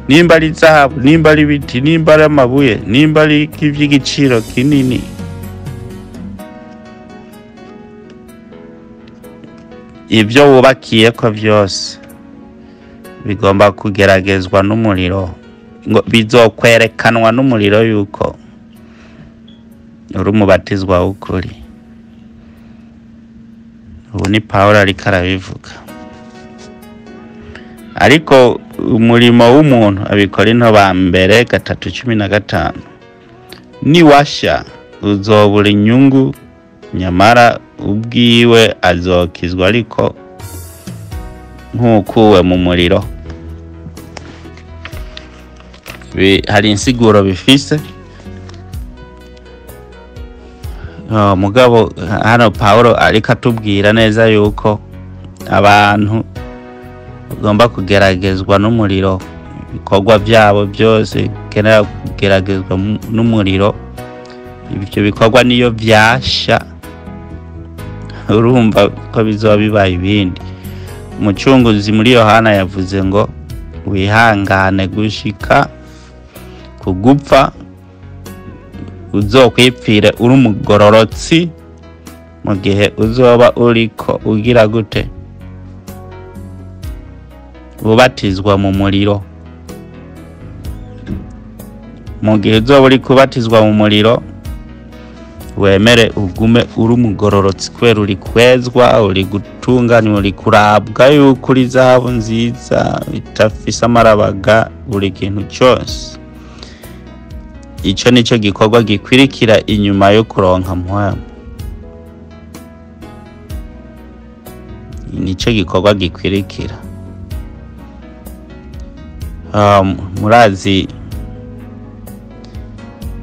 Nimba ari zahabu, nimba ari ibiti, nimba ari amabuye, nimba ari iby'igiciro kinini, ibyo wubakiye ko byose bigomba kugeragezwa n'umuriro, ngo bizokwerekanwa n'umuriro yuko uri umubatizwa w'ukuri. Ubu ni Pawulo ariko arabivuga. Ariko umurimo w'umuntu, Abikorinto ba mbere 3:15, niwasha uzobura inyungu, nyamara ubwiwe azokizwa ariko nk'ukuwe mu muriro. Hari insiguro bifise. Mugabo hano Pawulo ariko atubwira neza yuko abantu bagomba kugeragezwa n'umuriro, ibikorwa byabo byose bikenera kugeragezwa n'umuriro. Ibyo bikorwa niyo byasha, urumva ko bizoba bibaye ibindi. Umucunguzi muri Yohana yavuze ngo wihangane gushika kugupfa, uzokwipfire uri umugororotsi mu gihe uzoba uriko ugira gute? Ubatizwa mu muriro. Mu gihe uzoba uri kubatizwa mu muriro, wemere ugume uri umugororotsi, kubera uri kwezwa, uri gutunganywa, uri kurabwa yuko uri zahabu nziza itafise amarabaga, buri kintu cyose. Ico nico gikorwa gikwirikira inyuma yo kuronka mpwemu. Nico gikorwa gikwirikira. Murazi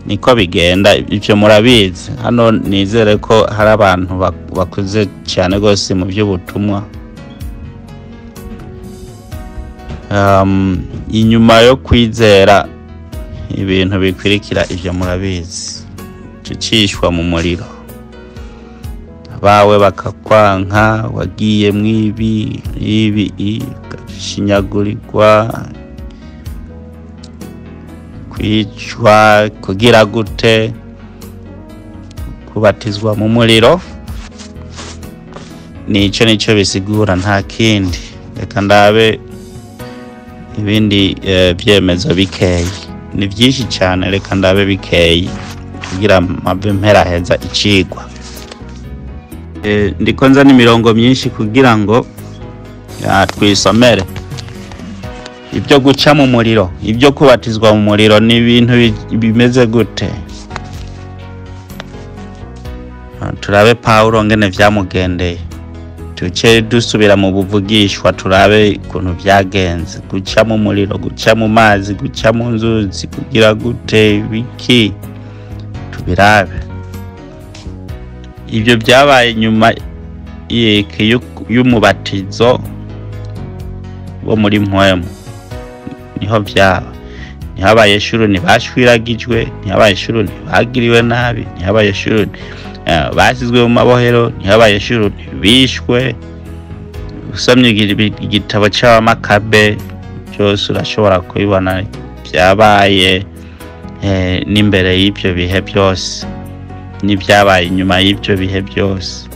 niko bigenda, ivyo murabizi. Hano nizere ko hari abantu bakuze cyane gose mu by'ubutumwa. Inyuma yo kwizera ibintu bikwirikira, ivyo murabizi. Tucishwa mu muriro, abawe bakakwanka, wagiye mwibi ibi, ugashinyagurirwa, kwicwa, kugira gute, kubatizwa mu muriro. Nico nico bisigura, nta kindi. Reka ndabe ibindi vyemezo bikeyi, ni byinshi cyane. Reka ndabe bikeyi kugira mpave mperaheza icigwa. Ndiko nzana imirongo myinshi kugira ngo twisomere ibyo guca mu muriro, ibyo kubatizwa mu muriro ni ibintu bimeze gute. Turabe Pawulo ngene vyamugendeye, tuce dusubira mu buvugishwa, turabe ukuntu vyagenze. Guca mu muriro, guca mu mazi, guca mu nzuzi, kugira gute, biki, tubirabe. Ibyo byabaye nyuma y'umubatizo wo muri mpwemu, niho byaba. Niho abayeshuruni bashwiragijwe, niho abayeshuruni bagiriwe nabi, niho abayeshuruni basizwe mu mabohero, niho abayeshuruni bishwe. Usomye igitabo c'Abamakabe byose urashobora kubibona, byabaye n'imbere y'ibyo bihe byose n'ibyabaye inyuma y'ibyo bihe byose.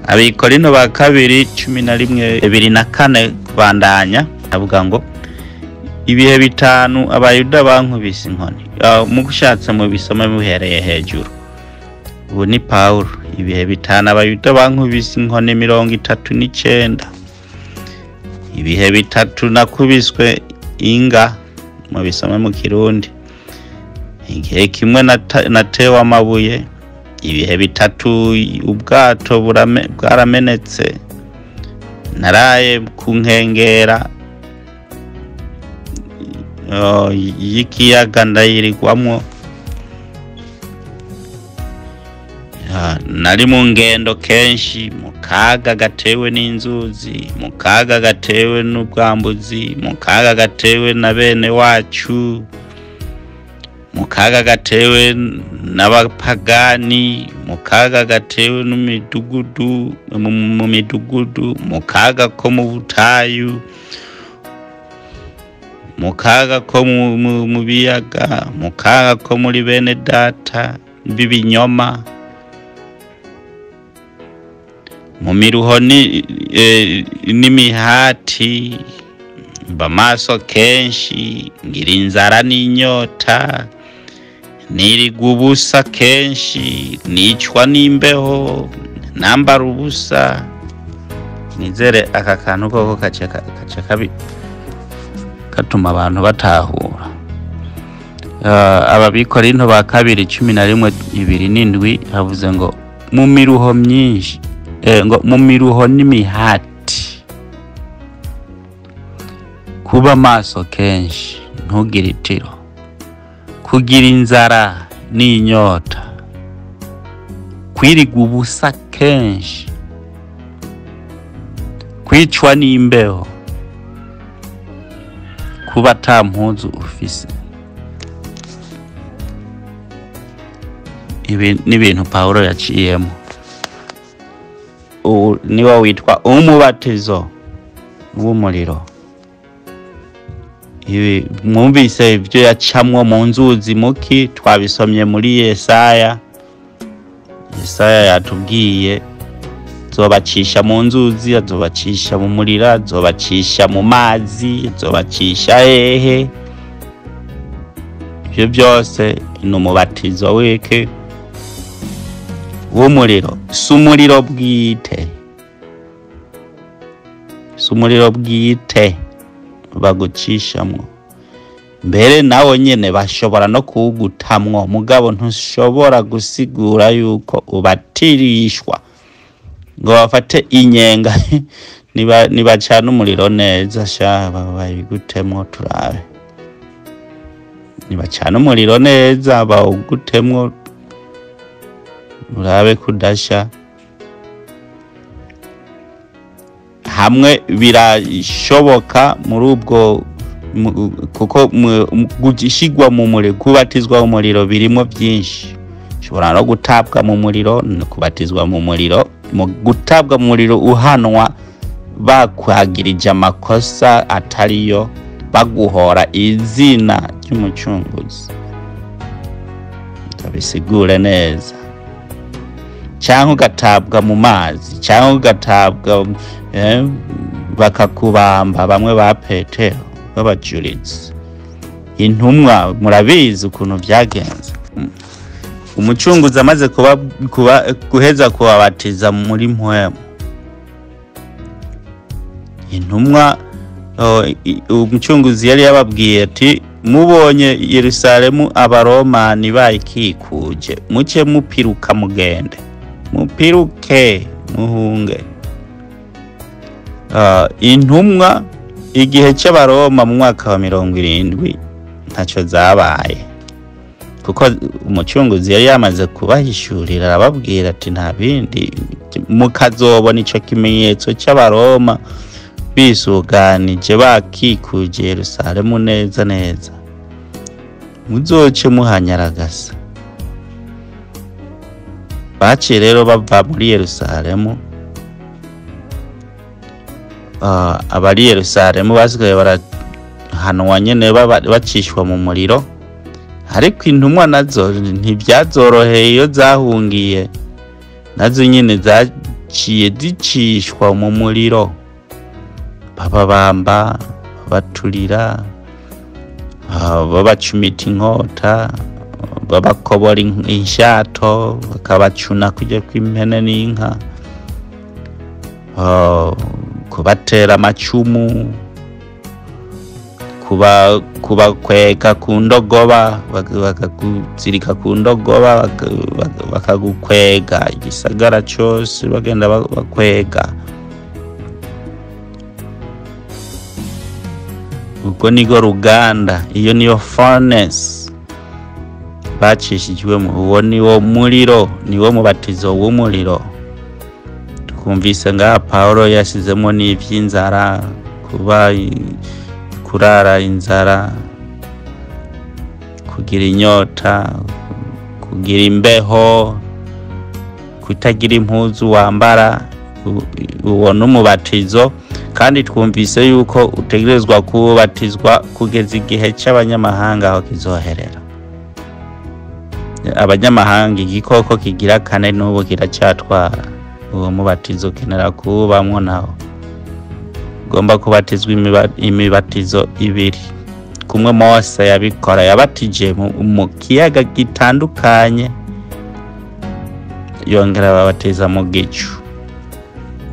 Abikorino ba kabiri 11 2 na 4 kubandanya, avuga ngo ibihe 5 Abayuda bankubise inkoni. Mugushatse mu bisome muhereye hejuru. Ubu ni Pawulo. Ibihe 5 Abayuda bankubise inkoni 39, ibihe 3 nakubiswe inga, mu bisome mu Kirundi. Igihe kimwe natewe amabuye, Ibihe bitatu ubwato bwaramenetse, naraye ku nkengera y'ikiyaga ndayirigwamwo. Nari mu ngendo kenshi, mu kaga gatewe n'inzuzi, mu kaga gatewe n'ubwambuzi, mu kaga gatewe na bene wacu, mu kaga gatewe n'abapagani, mu kaga gatewe n'imidugudu, mu midugudu, mu kaga ko mu butayu, mu kaga ko mu biyaga, mu kaga ko muri bene data b'ibinyoma, mu miruho n'imihati, mba maso kenshi, ngira inzara n'inyota, nirigwa ubusa kenshi, nicwa n'imbeho, nambara ubusa. Nizere aka kantu koko kaca kabi katuma abantu batahura. Ababikorinto ba kabiri 11:27 havuze ngo mu miruho myinshi, ngo mu miruho n'imihati, kuba maso kenshi ntugire itiro, kugira inzara n'inyota, kwirigwa ubusa kenshi, kwicwa n'imbeho, kuba ata mpuzu ufise. Ibi ni ibintu Pawulo yaciyemo. Niwo witwa umubatizo w'umuriro. Ibi mwumvise ibyo yacamwo mu nzuzi muki, twabisomye muri Yesaya. Yesaya yatubwiye azobacisha mu nzuzi, azobacisha mu muriro, azobacisha mu mazi, azobacisha hehe. Ibyo byose ni umubatizo w'iki? W'umuriro. Si umuriro bwite, si umuriro bwite bagucishamwo. Mbere nawo nyene bashobora no kuwugutamwo, mugabo ntushobora gusigura yuko ubatirishwa ngo bafate inyenga. Nibacana umuriro neza sha babigutemwo turabe. Nibacana umuriro neza bawugutemwo urabe kudasha. Hamwe birashoboka muri ubwo, kuko gushigwa mu muriro, kubatizwa mu muriro birimo byinshi. Ushobora no gutabwa mu muriro, no kubatizwa mu muriro. Mu gutabwa mu muriro uhanwa bakwagirije amakosa atariyo, baguhora izina ry'umucunguzi. Ndabisigure neza. Cyangwa ugatabwa mu mazi, cyangwa ugatabwa bakakubamba, bamwe ba Petero babajuritse. Intumwa murabizi ukuntu byagenze. Umucunguzi amaze guheza kubabatiza muri mpwemu, intumwa umucunguzi yari yababwiye ati mubonye Yerusalemu abaromani bayikikuje, muce mupiruka mugende, mupiruke muhunge. Intumwa igihe cy'abaroma mu mwaka wa 70 ntacyo zabaye, kuko umucunguzi yari yamaze kubahishurira, arababwira ati nta bindi, mukazobona ico kimenyetso cy'abaroma bisuganije bakikuje Yerusalemu neza neza, muzoce muhanyaragasa. Baciye rero bava muri Yerusalemu. Abari Yerusalemu basigaye barahanwa nyene bacishwa mu muriro, ariko intumwa nazo ntibyazoroheye iyo zahungiye, nazo nyene zaciye zicishwa mu muriro, bababamba, babaturira, babacumita inkota, babakobora inshato, bakabacuna kujya kw'impene n'inka, kubatera amacumu, Kubakweka ku ndogoba, bakakuzirika ku ndogoba, bakagukwega igisagara cose, bagenda bakwega. Ubwo nigo ruganda, iyo niyo furnace bacishijwemo, uwo niwo muriro, niwo mubatizo w'umuriro. Twumvise ngaha Paulo yasizemo n'ivy'inzara, kuba kurara inzara, kugira inyota, kugira imbeho, kutagira impuzu wambara, uwo n'umubatizo. Kandi twumvise yuko utegerezwa kubatizwa kugeza igihe c'abanyamahanga aho kizoherera. Abanyamahanga igikoko kigira kane n'ubu kiracatwara uwo mubatizo, ukenera kuwubamwo nawo. Ugomba kubatizwa imibatizo ibiri. Kumwe Mose yabikora, yabatije mu kiyaga gitandukanye, yongera ababatiza mu gicu.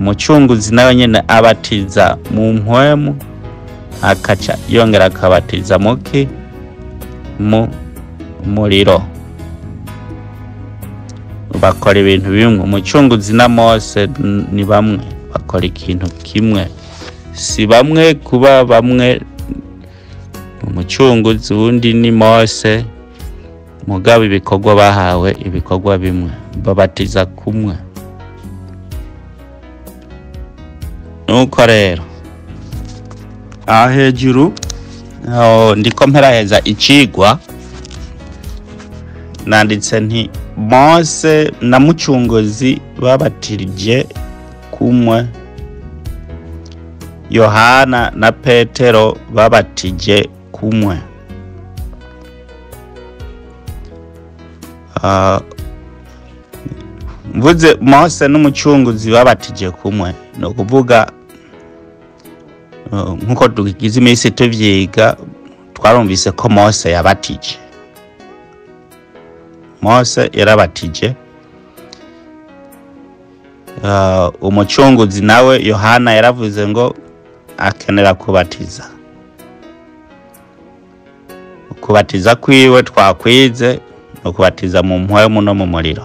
Umucunguzi nawe nyene abatiza mu mpwemu, akaca yongera akabatiza muki mu muriro. Bakora ibintu bimwe. Umucunguzi na Mose ni bamwe, bakora ikintu kimwe. Si bamwe kuba bamwe, umucunguzi wundi ni Mose, mugabo ibikorwa bahawe ibikorwa bimwe, babatiza kumwe. Nuko rero aha hejuru ndiko mperaheza icigwa, nanditse nti Mose na mucunguzi babatirije kumwe, Yohana na Petero babatije kumwe. Mvuze Mose n'umucunguzi babatije kumwe, ni ukuvuga nkuko tugize iminsi tuvyiga, twarumvise ko Mose yabatije. Mose yarabatije. Umucunguzi nawe Yohana yaravuze ngo akenera kubatiza. Kubatiza kwiwe twakwize no kubatiza mu mpwemu no mu muriro.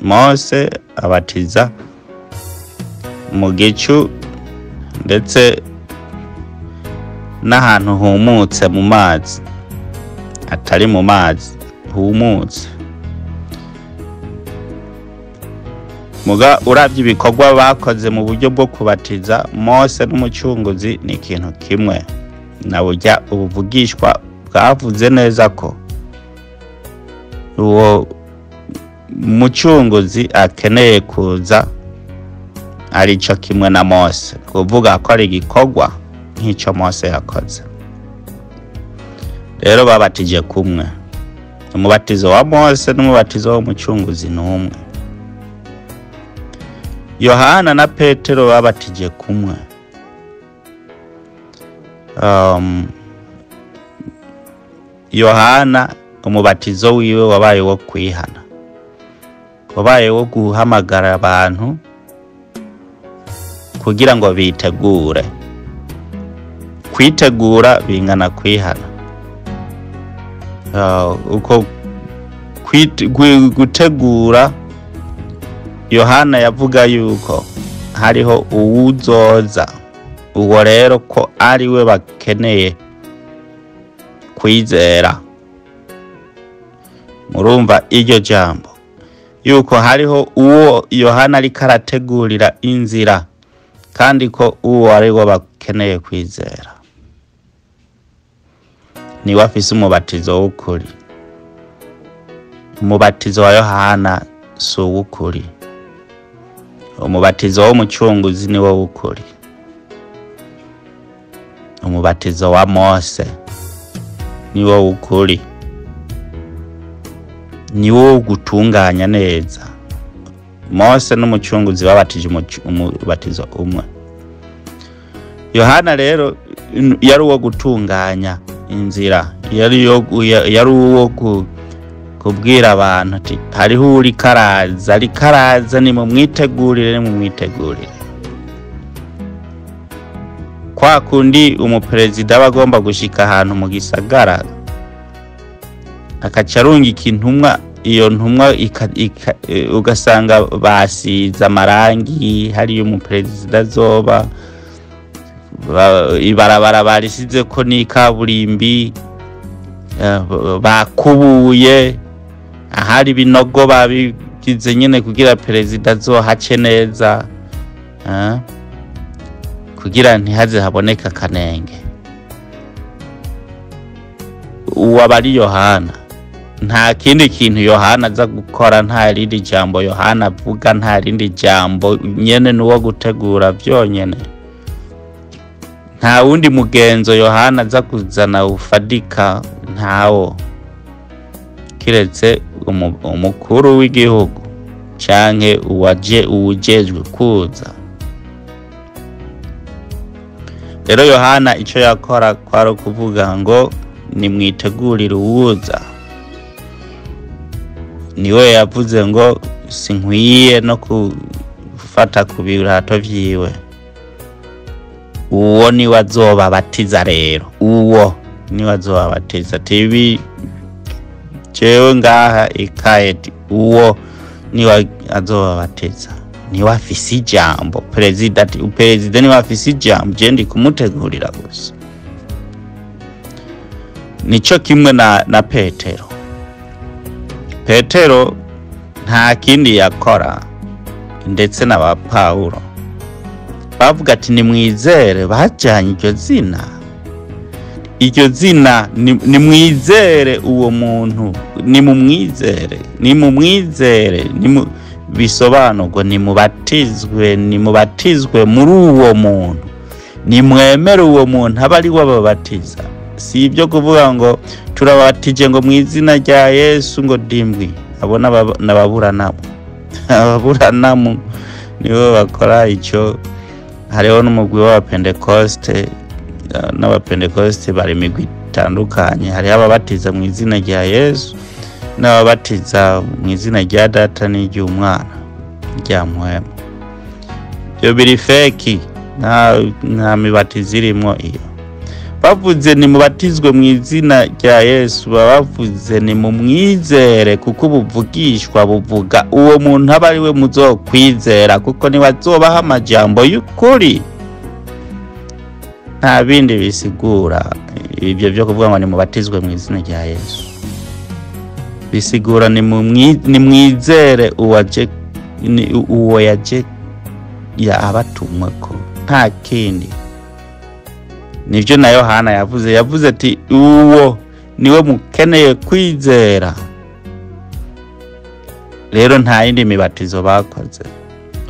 Mose abatiza mu gicu ndetse n'ahantu humutse mu mazi, atari mu mazi humutse. Muga uravye ibikorwa bakoze mu buryo bwo kubatiza, Mose n'umucunguzi ni ikintu kimwe. Na burya ubuvugishwa bwavuze neza ko uwo mucunguzi akeneye kuza arico kimwe na Mose, kuvuga ko ari igikorwa nk'ico Mose yakoze. Rero babatije kumwe. Umubatizo wa Mose n'umubatizo w'umucunguzi ni umwe. Yohana na Petero babatije kumwe. Yohana umubatizo wiwe wabaye wo kwihana, wabaye wo guhamagara abantu kugira ngo bitegure. Kwitegura bingana kwihana. Uko gutegura, Yohana yavuga yuko hariho uwuzoza, uwo rero ko ari we bakeneye kwizera. Murumva iryo jambo yuko hariho uwo Yohana ariko arategurira inzira, kandi ko uwo ari we bakeneye kwizera. Niwe afise umubatizo w'ukuri. Umubatizo wa Yohana si uw'ukuri. Umubatizo w'umucunguzi ni wo w'ukuri. Umubatizo wa Mose ni wo w'ukuri, ni wo gutunganya neza. Mose n'umucunguzi babatije umubatizo umwe. Yohana rero yari uwo gutunganya inzira, yari uwo kubwira abantu ati hariho uri karaza, ari karaza, ni mumwitegurire, ni mumwitegurire. Kwa kundi umuperezida aba agomba gushika ahantu mu gisagara, akaca arungika intumwa, iyo ntumwa ugasanga basize amarangi hariyo umuperezida azoba, ibarabara barisizeko n'ikaburimbi, bakubuye ahari ibinogo babigize nyene kugira perezida azohace neza, kugira ntihaze haboneka akanenge. Uwo aba ari Yohana. Nta kindi kintu Yohana aza gukora, nta rindi jambo Yohana avuga, nta rindi jambo, nyene nuwo gutegura vyonyene. Nta wundi mugenzo Yohana aza kuzana ufadika, ntawo, kiretse umukuru w'igihugu canke uwujejwe kuza. Rero Yohana ico yakora kwari ukuvuga ngo nimwitegurire uwuza. Niwe yavuze ngo sinkwiye no gufata ku birato vyiwe. Uwo niwe azobabatiza rero, uwo niwe azobabatiza. Tibi jewe ngaha ikayeti, uwo niwe azobabatiza, niwe afise ijambo. Perezida ati perezida niwe afise ijambo, je ndi kumutegurira gusa. Nico kimwe na Petero. Petero nta kindi yakora, ndetse na ba Pawulo bavuga ati nimwizere, bajanye iryo zina, iryo zina nimwizere uwo muntu, nimumwizere, nimumwizere, bisobanurwa nimubatizwe, nimubatizwe muri uwo muntu, nimwemere uwo muntu abe ari we ababatiza. Si ibyo kuvuga ngo turabatije ngo mu izina rya Yesu ngo dimbwi. Abo n'ababuranamu. Ababuranamu nibo bakora ico. Hariho n'umugwi w'abapentekoste, n'abapentekoste bari imigwi itandukanye. Hariho ababatiza mu izina rya Yesu n'ababatiza mu izina rya Data n'iry'Umwana rya Mpwemu. Ibyo biri feki, nta mibatizo irimwo iyo. Bavuze nimubatizwe mu izina rya Yesu, baba bavuze nimumwizere, kuko ubuvugishwa buvuga uwo muntu aba ari we muzokwizera, kuko niwe azobaha amajambo y'ukuri. Nta bindi bisigura ibyo byo kuvuga ngo nimubatizwe mu izina rya Yesu. Bisigura nimwizere uwo yaje abatumweko, nta kindi. Nivyo na Yohana yavuze, yavuze ati uwo niwe mukeneye kwizera. Rero nta yindi mibatizo bakoze.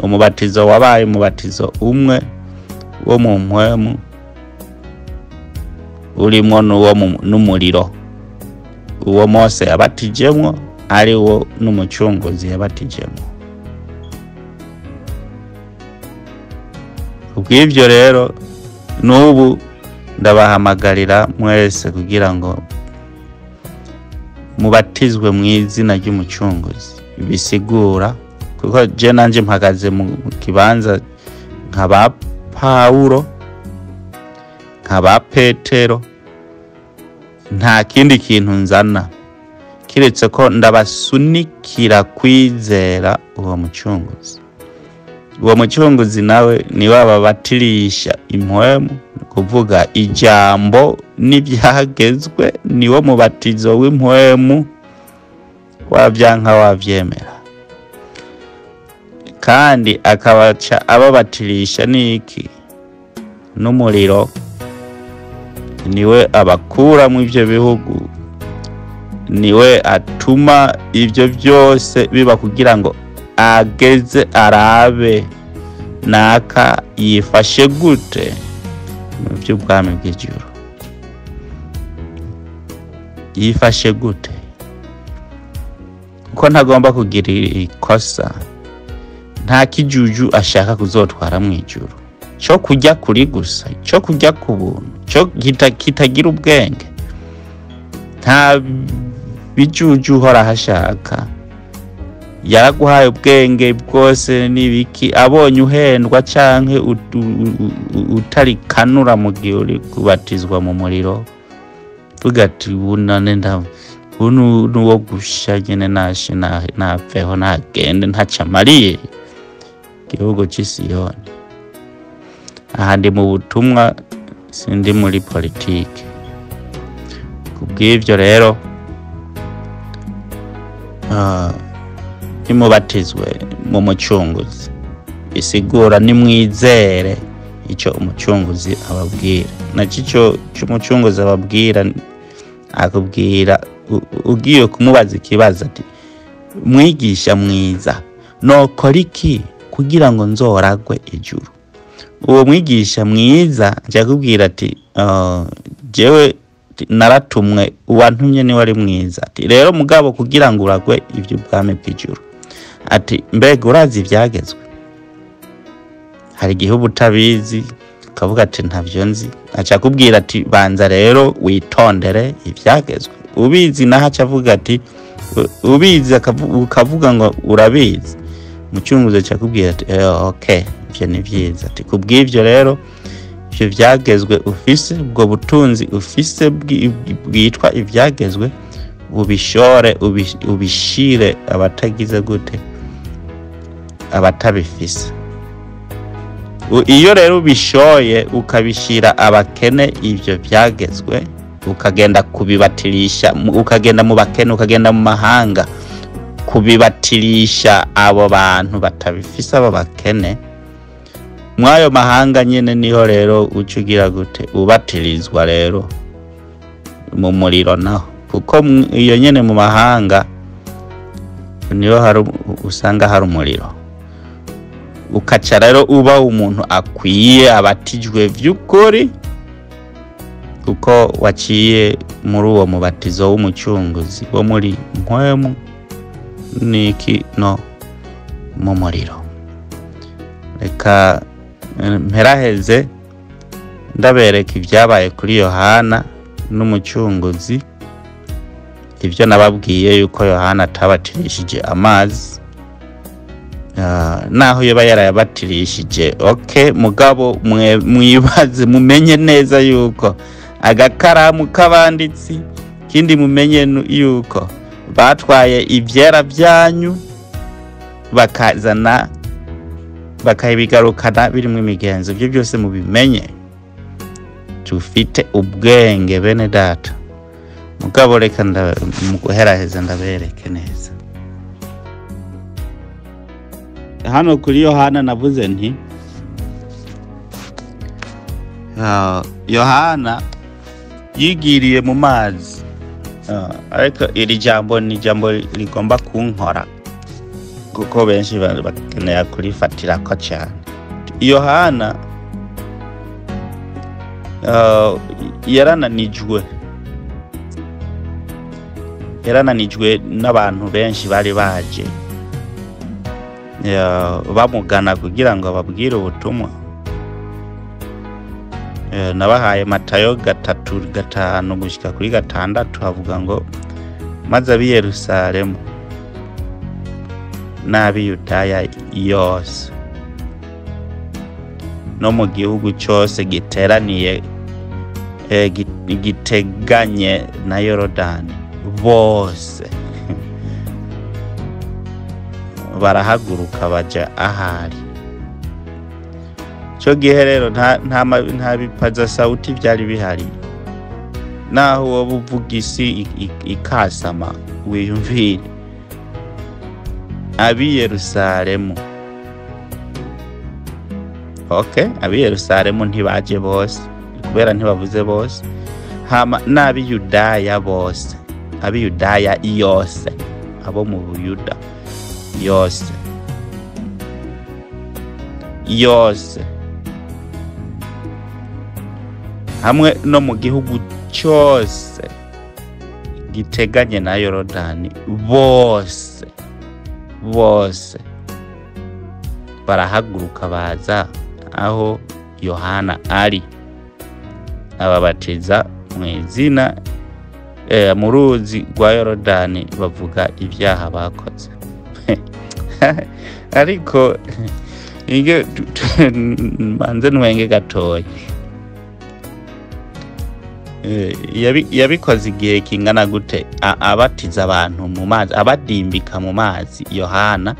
Umubatizo wabaye umubatizo umwe wo mu mpwemu, urimwo n'uwo n'umuriro, uwo Mose yabatijemwo ari wo n'umucunguzi yabatijemwo. Kubw'ivyo rero n'ubu ndabahamagarira mwese kugira ngo mubatizwe mu izina ry'umucunguzi. Bisigura kuko je nanje mpagaze mu kibanza nka ba Pawulo, nka ba Petero, nta kindi kintu nzana kiretse ko ndabasunikira kwizera uwo mucunguzi. Uwo mucunguzi nawe niwe ababatirisha impwemu, kuvuga ijambo n'ibyagezwe, niwo mubatizo w'impwemu, wavyanka wavyemera. Kandi akabaca ababatirisha niki? N'umuriro. Niwe abakura mu ivyo bihugu, niwe atuma ivyo byose biba kugira ngo ageze arabe naka yifashe gute mu by'ubwami bw'ijuru, yifashe gute, kuko ntagomba kugira ikosa. Nta kijuju ashaka kuzotwara mu ijuru, cyo kujya kuri gusa, cyo kujya ku buntu, cyo kitagira ubwenge. Nta bijuju uhora hashaka. Yaraguhaye ubwenge bwose n'ibiki, abonye uhendwa canke utarikanura mu gihe uri kubatizwa mu muriro, vuga ati bunane nda bunu nuwo gusha nyene, nashe napfeho nagende ntacamariye igihugu c'Isiyoni. Aha ndi mu butumwa, sindi muri politike. Kubw'ivyo rero nimubatizwe mu mucunguzi, bisigura nimwizere ico umucunguzi ababwira. Naco ico c'umucunguzi ababwira, akubwira ugiye kumubaza ikibazo ati mwigisha mwiza, nokora iki kugira ngo nzoragwe ijuru? Uwo mwigisha mwiza nja kubwira ati jewe naratumwe, uwantumye niwe ari mwiza. Ati rero mugabo kugira ngo uragwe ivy'ubwami bw'ijuru, ati mbega urazi ivyagezwe? Hari igihe uba utabizi ukavuga ati ntavyo nzi. Aca akubwira ati banza rero witondere ivyagezwe. Ubizi naho aca avuga ati ubizi, ukavuga ngo urabizi. Umucunguzi aca akubwira ati okay, ivyo ni vyiza. Ati kubw'ivyo rero ivyo vyagezwe ufise, ubwo butunzi ufise bwitwa ivyagezwe, ubishore, ubishire abatagize gute, abatabifise. Iyo rero ubishoye ukabishira abakene ivyo vyagezwe, ukagenda kubibatirisha, ukagenda mu bakene, ukagenda mu mahanga kubibatirisha abo bantu batabifise, abo bakene mwayo mahanga nyene, niho rero uca ugira gute, ubatirizwa rero mu muriro naho, kuko iyo nyene mu mahanga niho hari usanga hari umuriro. Ukaca rero uba umuntu akwiye abatijwe vy'ukuri, kuko waciye muri uwo mubatizo w'umucunguzi wo muri mpwemu niki no mu muriro. Reka mperaheze ndabereka ibyabaye kuri Yohana n'umucunguzi. Ivyo nababwiye yuko Yohana atabatirishije amazi, naho yoba yarayabatirishije, okay, mugabo mwibaze mumenye neza yuko agakaramu k'abanditsi, kindi mumenye yuko batwaye ivyera vyanyu bakazana bakabigarukana birimwo imigenzo. Ibyo byose mubimenye, tufite ubwenge bene data. Mugabo reka mu guheraheza ndabereke neza hano kuri Yohana. Navuze nti Yohana yigiriye mu mazi, ariko iri jambo ni jambo rigomba kunkora, kuko benshi bakeneye kurifatirako cyane. Yohana yarananijwe n'abantu benshi bari baje bamugana kugira ngo babwire ubutumwa. Nabahaye Matayo 3:5 gushika kuri 6, havuga ngo maze ab'i Yerusalemu n'ab'i Yudaya yose no mu gihugu cyose giteraniye giteganye na Yorodani bose barahaguruka baja ahari. Ico gihe rero nta bipaza sauti vyari bihari, naho woba uvuga isi ikasama wiyumvire. Ab'i Yerusalemu, okay, ab'i Yerusalemu ntibaje bose kubera ntibavuze bose, hama n'ab'i Yudaya bose, ab'i Yudaya yose, abo mu Buyuda yose yose, hamwe no mu gihugu cyose giteganye na Yorodani bose bose barahaguruka baza aho Yohana ari, ababatiza mu izina mu ruzi rwa Yorodani, bavuga ibyaha bakoze. Ariko inge manze ntwenge gatoya. Yabikoze igihe kingana gute abatiza abantu mu mazi, abadimbika mu mazi? Yohana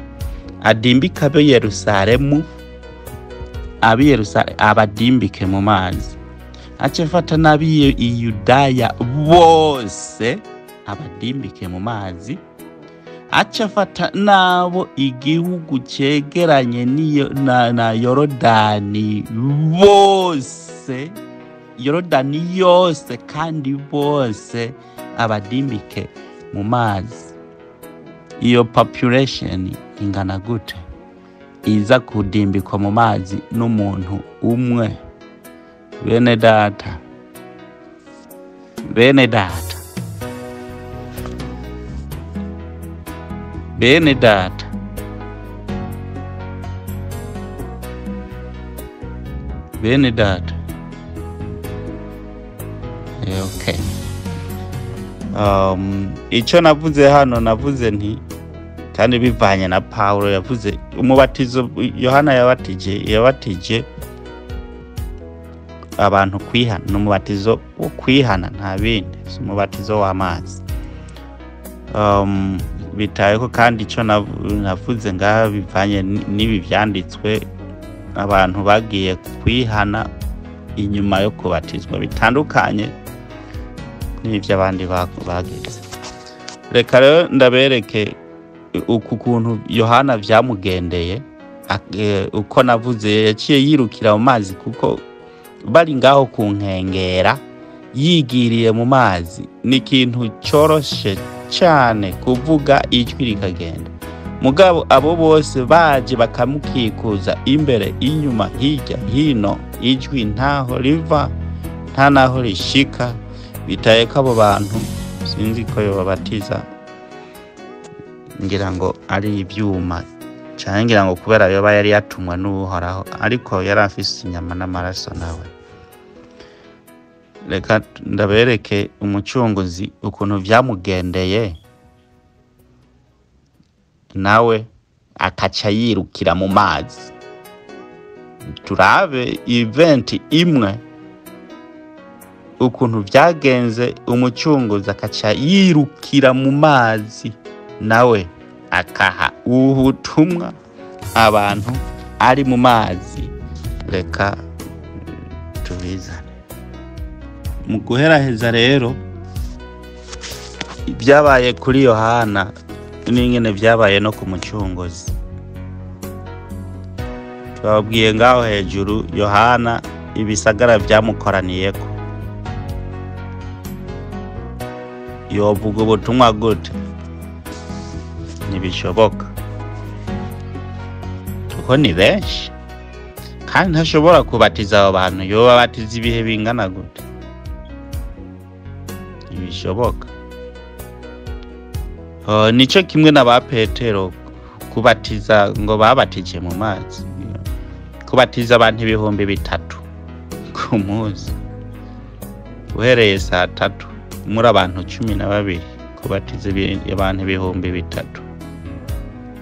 adimbika abe Yerusalemu, abi Yerusalemu abadimbike mu mazi, ace fata n'abi Yudaya bose abadimbike mu mazi, ace fata n'abo igihugu cegeranye n'iyo na Yorodani bose, Yorodani yose, kandi bose abadimbike mu mazi. Iyo population ingana gute iza kudimbikwa mu mazi n'umuntu umwe? Bene data, bene data, bene data, bene data. Okay. Ico navuze hano, navuze nti kandi bivanye na Paulo yavuze umubatizo Yohana yabatije abantu kwihana, n'umubatizo wo kwihana, nta bindi, si umubatizo w'amazi. Bitaye ko kandi ico navuze ngaha bivanye n'ibi vyanditswe, abantu bagiye kwihana inyuma yo kubatizwa bitandukanye n'ivyo abandi bagize. Reka rero ndabereke uku kuntu Yohana vyamugendeye. Uko navuze yaciye yirukira mu mazi, kuko bari ngaho ku nkengera yigiriye mu mazi. Ni ikintu coroshe cane kuvuga ijwi rikagenda, mugabo abo bose baje bakamukikuza imbere, inyuma, hirya hino, ijwi ntaho riva nta naho rishika. Bitaye ko abo bantu sinzi ko yobabatiza, ngira ngo ari ivyuma canke ngira ngo kubera yoba yari yatumwe n'Uhoraho, ariko yari afise inyama n'amaraso nawe. Reka ndabereke umucunguzi ukuntu vyamugendeye, nawe akaca yirukira mu mazi. Turabe event imwe ukuntu vyagenze, umucunguzi akaca yirukira mu mazi, nawe akaha ubutumwa abantu ari mu mazi. Reka tubizane mu guheraheza rero ibyabaye kuri Yohana n'ingene vyabaye no ku mucunguzi. Twababwiye ngaho hejuru Yohana ibisagara vyamukoraniyeko, yovuga ubutumwa gute? Ntibishoboka, kuko ni benshi kandi ntashobora kubatiza abo bantu. Yobabatiza ibihe bingana gute? Ntibishoboka. Nico kimwe na ba Petero kubatiza ngo babatije mu mazi, kubatiza abantu 3000 ku munsi, uhereye saa 3 muri abantu 12, kubatiza abantu 3000,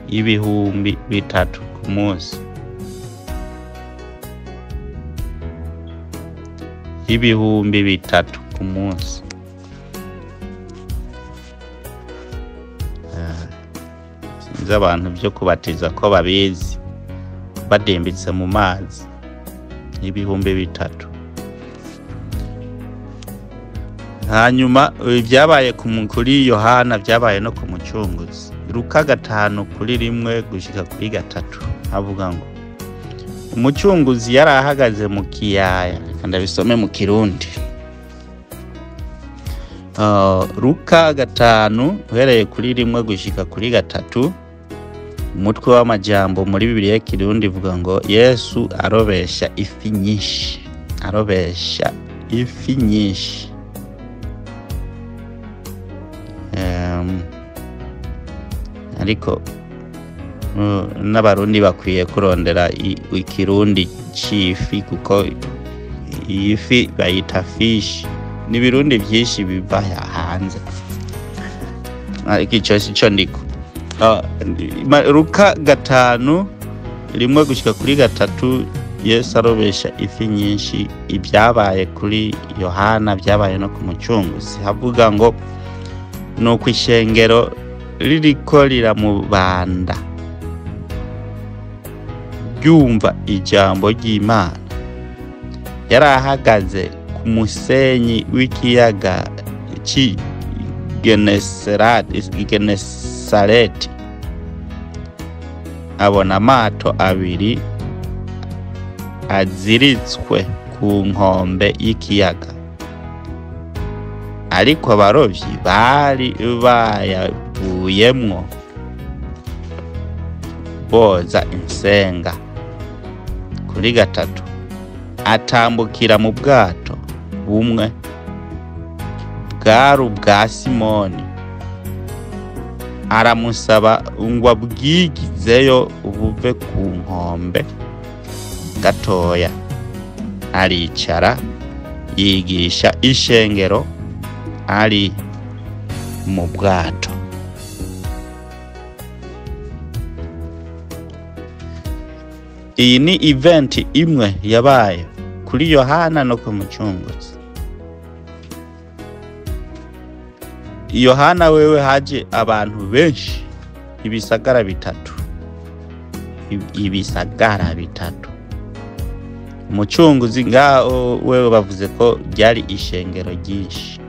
3000 ku munsi, 3000 ku munsi. Sinzi abantu byo kubatiza ko babizi, badimbitse mu mazi 3000. Hanyuma ibyabaye kuri Yohana byabaye no ku mucunguzi. Luka 5:1 gushika kuri 3 avuga ngo umucunguzi yari ahagaze mu kiyaya. Reka ndabisome mu Kirundi. Luka 5 uhereye kuri 1 gushika kuri 3, umutwe w'amajambo muri Bibiliya y'Ikirundi ivuga ngo Yesu arobesha ifi nyinshi, arobesha ifi nyinshi. Ariko n'abarundi bakwiye kurondera ikirundi c'ifi, kuko iyi fi bayita fish. Ni ibirundi vyinshi biva hanze, ariko ico sico ndiko. Luka 5:1-3, Yesu arobesha ifi nyinshi. Ibyabaye kuri Yohana byabaye no ku mucunguzi. Havuga ngo nuko ishengero ririko riramubanda ryumva ijambo ry'Imana, yari ahagaze ku musenyi w'ikiyaga c'i Genesareti, abona amato abiri aziritswe ku nkombe y'ikiyaga, ariko abarovyi bari bayavuyemwo boza insenga. Kuri 3, atambukira mu bwato bumwe bwari ubwa Simoni, aramusaba ngo abwigizeyo buve ku nkombe gatoya. Aricara yigisha ishengero ari mu bwato. Iyi ni event imwe yabaye kuri Yohana no ku mucunguzi. Yohana wewe haje abantu benshi, ibisagara bitatu. Ibisagara bitatu. Umucunguzi ngaho wewe bavuze ko ryari ishengero ryinshi,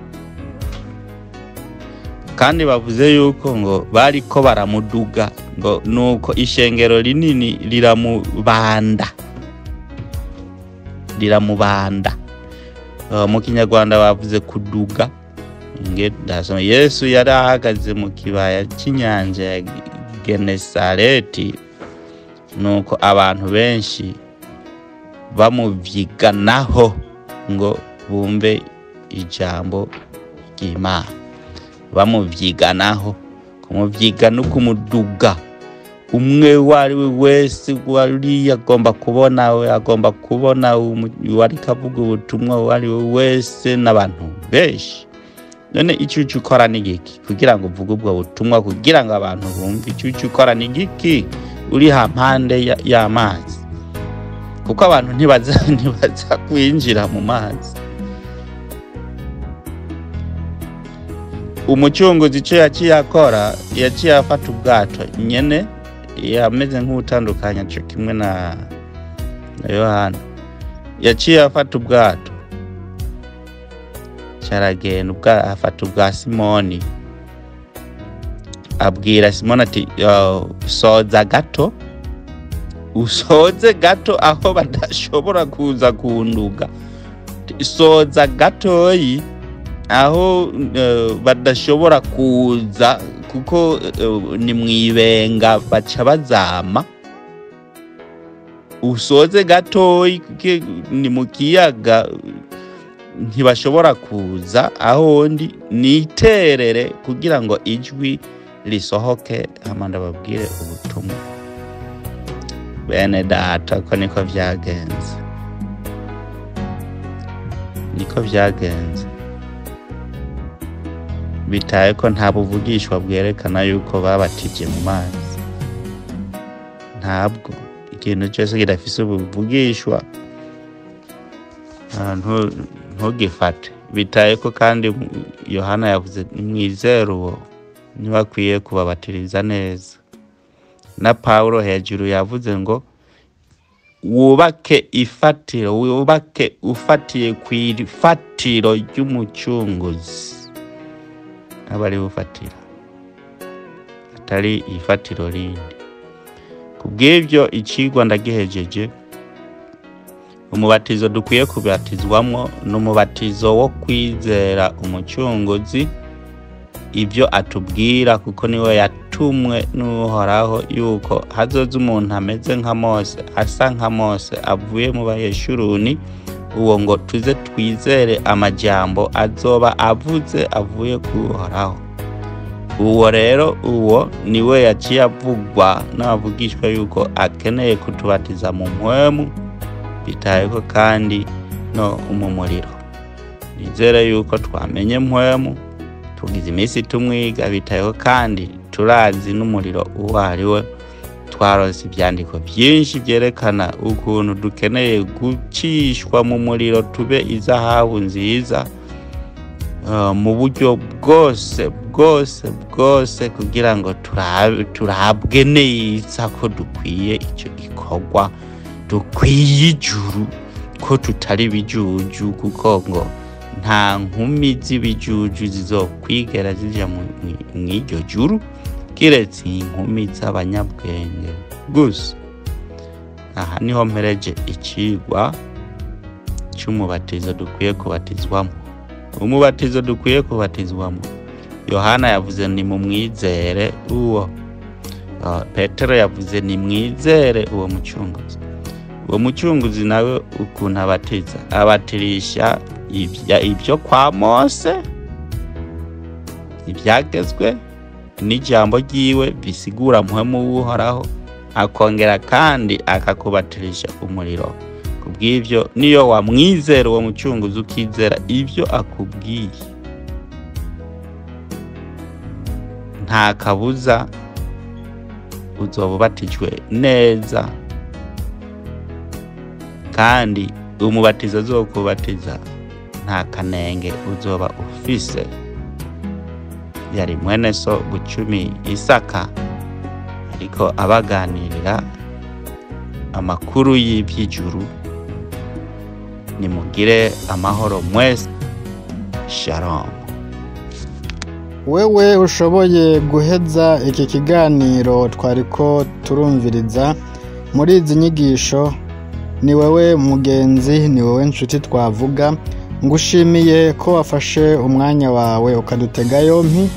kandi bavuze yuko ngo bariko baramuduga, ngo nuko ishengero rinini riramubanda. Mu Kinyarwanda bavuze kuduga. Ndasoma Yesu yari ahagaze mu kibaya cy'inyanja ya Genesareti, nuko abantu benshi bamuvyiganaho ngo bumve ijambo ry'Imana. Bamuvyiganaho, kumuvyiga no kumuduga. Umwe wari we wese wari agomba kubona, we agomba kubona wari kavuga ubutumwa wari we wese n'abantu benshi. None icyo ukora ni giki kugira ngo uvuge ubwo butumwa, kugira ngo abantu bumve? Icyo ukora ni giki uri hampande y'amazi? Kuko abantu ntibaza kwinjira mu mazi. Umucunguzi icyo yaciye akora, yaciye afata ubwato nyene, yameze nk'utandukanya cyo kimwe na Yohana. Yaciye afata ubwato caragenda, afata ubwa Simoni, abwira Simoni ati soza gato, usoze gato aho badashobora kuza kunduga, soza gatoyi aho badashobora kuza, kuko ni mwibenga baca bazama. Usoze gatoyi ni mu kiyaga ntibashobora kuza aho ndi, niterere kugira ngo ijwi risohoke hama ndababwire ubutumwa. Bene data, ko niko vyagenze, niko vyagenze. Bitaye ko nta buvugishwa bwerekana yuko babatije mu mazi, ntabwo ikintu cyose kidafise ubuvugishwa ntugifate. Bitaye ko kandi Yohana yavuze mwizere uwo ntibakwiye kubabatiriza neza. Na Paulo hejuru yavuze ngo wubake ifatiro, wubake ufatiye ku ifatiro ry'umucunguzi, abari bufatira atari ifatiro rindi. Kubw'ibyo icigwa ndagihejeje. Umubatizo dukwiye kubatizwamwo n'umubatizo wo kwizera umucunguzi, ibyo atubwira, kuko niwe yatumwe n'Uhoraho yuko hazoza umuntu ameze nka Mose, asa nka Mose, avuye mu Bayeshuruni, uwo ngo tuze twizere amajambo azoba avuze avuye ku Uhoraho. Uwo rero uwo niwe yaciye avugwa n'abavugishwa yuko akeneye kutubatiza mu mpwemu, bitayeko kandi no mu muriro. Nizere yuko twamenye mpwemu, tugize iminsi tumwiga, bitayeho kandi Turazi n'umuriro uwo ari we. Twaronse ibyandiko byinshi byerekana ukuntu dukeneye gucishwa mu muriro tube izahabu nziza, mu buryo bwose bwose bwose, kugira ngo turabwe neza ko dukwiye icyo gikorwa, dukwiye ijuru, ko tutari ibijuju, kuko ngo nta nkumi z'ibijuju zizokwigera zija mw'iryo juru, kiretse inkumi z'abanyabwenge gusa. Aha niho mpereje icigwa c'umubatizo dukwiye kubatizwamo. Umubatizo dukwiye kubatizwamo, Yohana yavuze ni mumwizere uwo, Petero yavuze ni mwizere uwo mucunguzi. Uwo mucunguzi nawe ukuntu abatiza, abatirisha ibyo kwa Mose, ibyagezwe n'ijambo ryiwe bisigura mpwemu w'Uhoraho, akongera kandi akakubatirisha umuriro. Kubw'ibyo niyo wamwizera uwo mucunguzi, ukizera ibyo akubwiye, nta kabuza uzoba ubatijwe neza, kandi umubatizo azokubatiza nta kanenge uzoba ufise. Yari mwene so Bucumi Isaka, ariko abaganirira amakuru y'iby'ijuru. Nimugire amahoro mwese. Shalom. Wewe ushoboye guheza iki kiganiro twariko turumviriza muri izi nyigisho, ni wewe mugenzi, ni wewe nshuti twavuga. Ngushimiye ko wafashe umwanya wawe ukadutega yompi,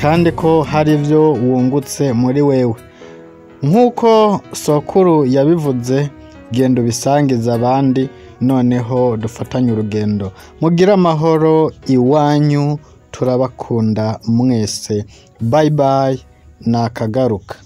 kandi ko hari ibyo wungutse muri wewe. Nk'uko sokuru yabivuze, genda ubisangiza abandi, noneho dufatanye urugendo. Mugire amahoro iwanyu, turabakunda mwese. Bye bye, nakagaruka.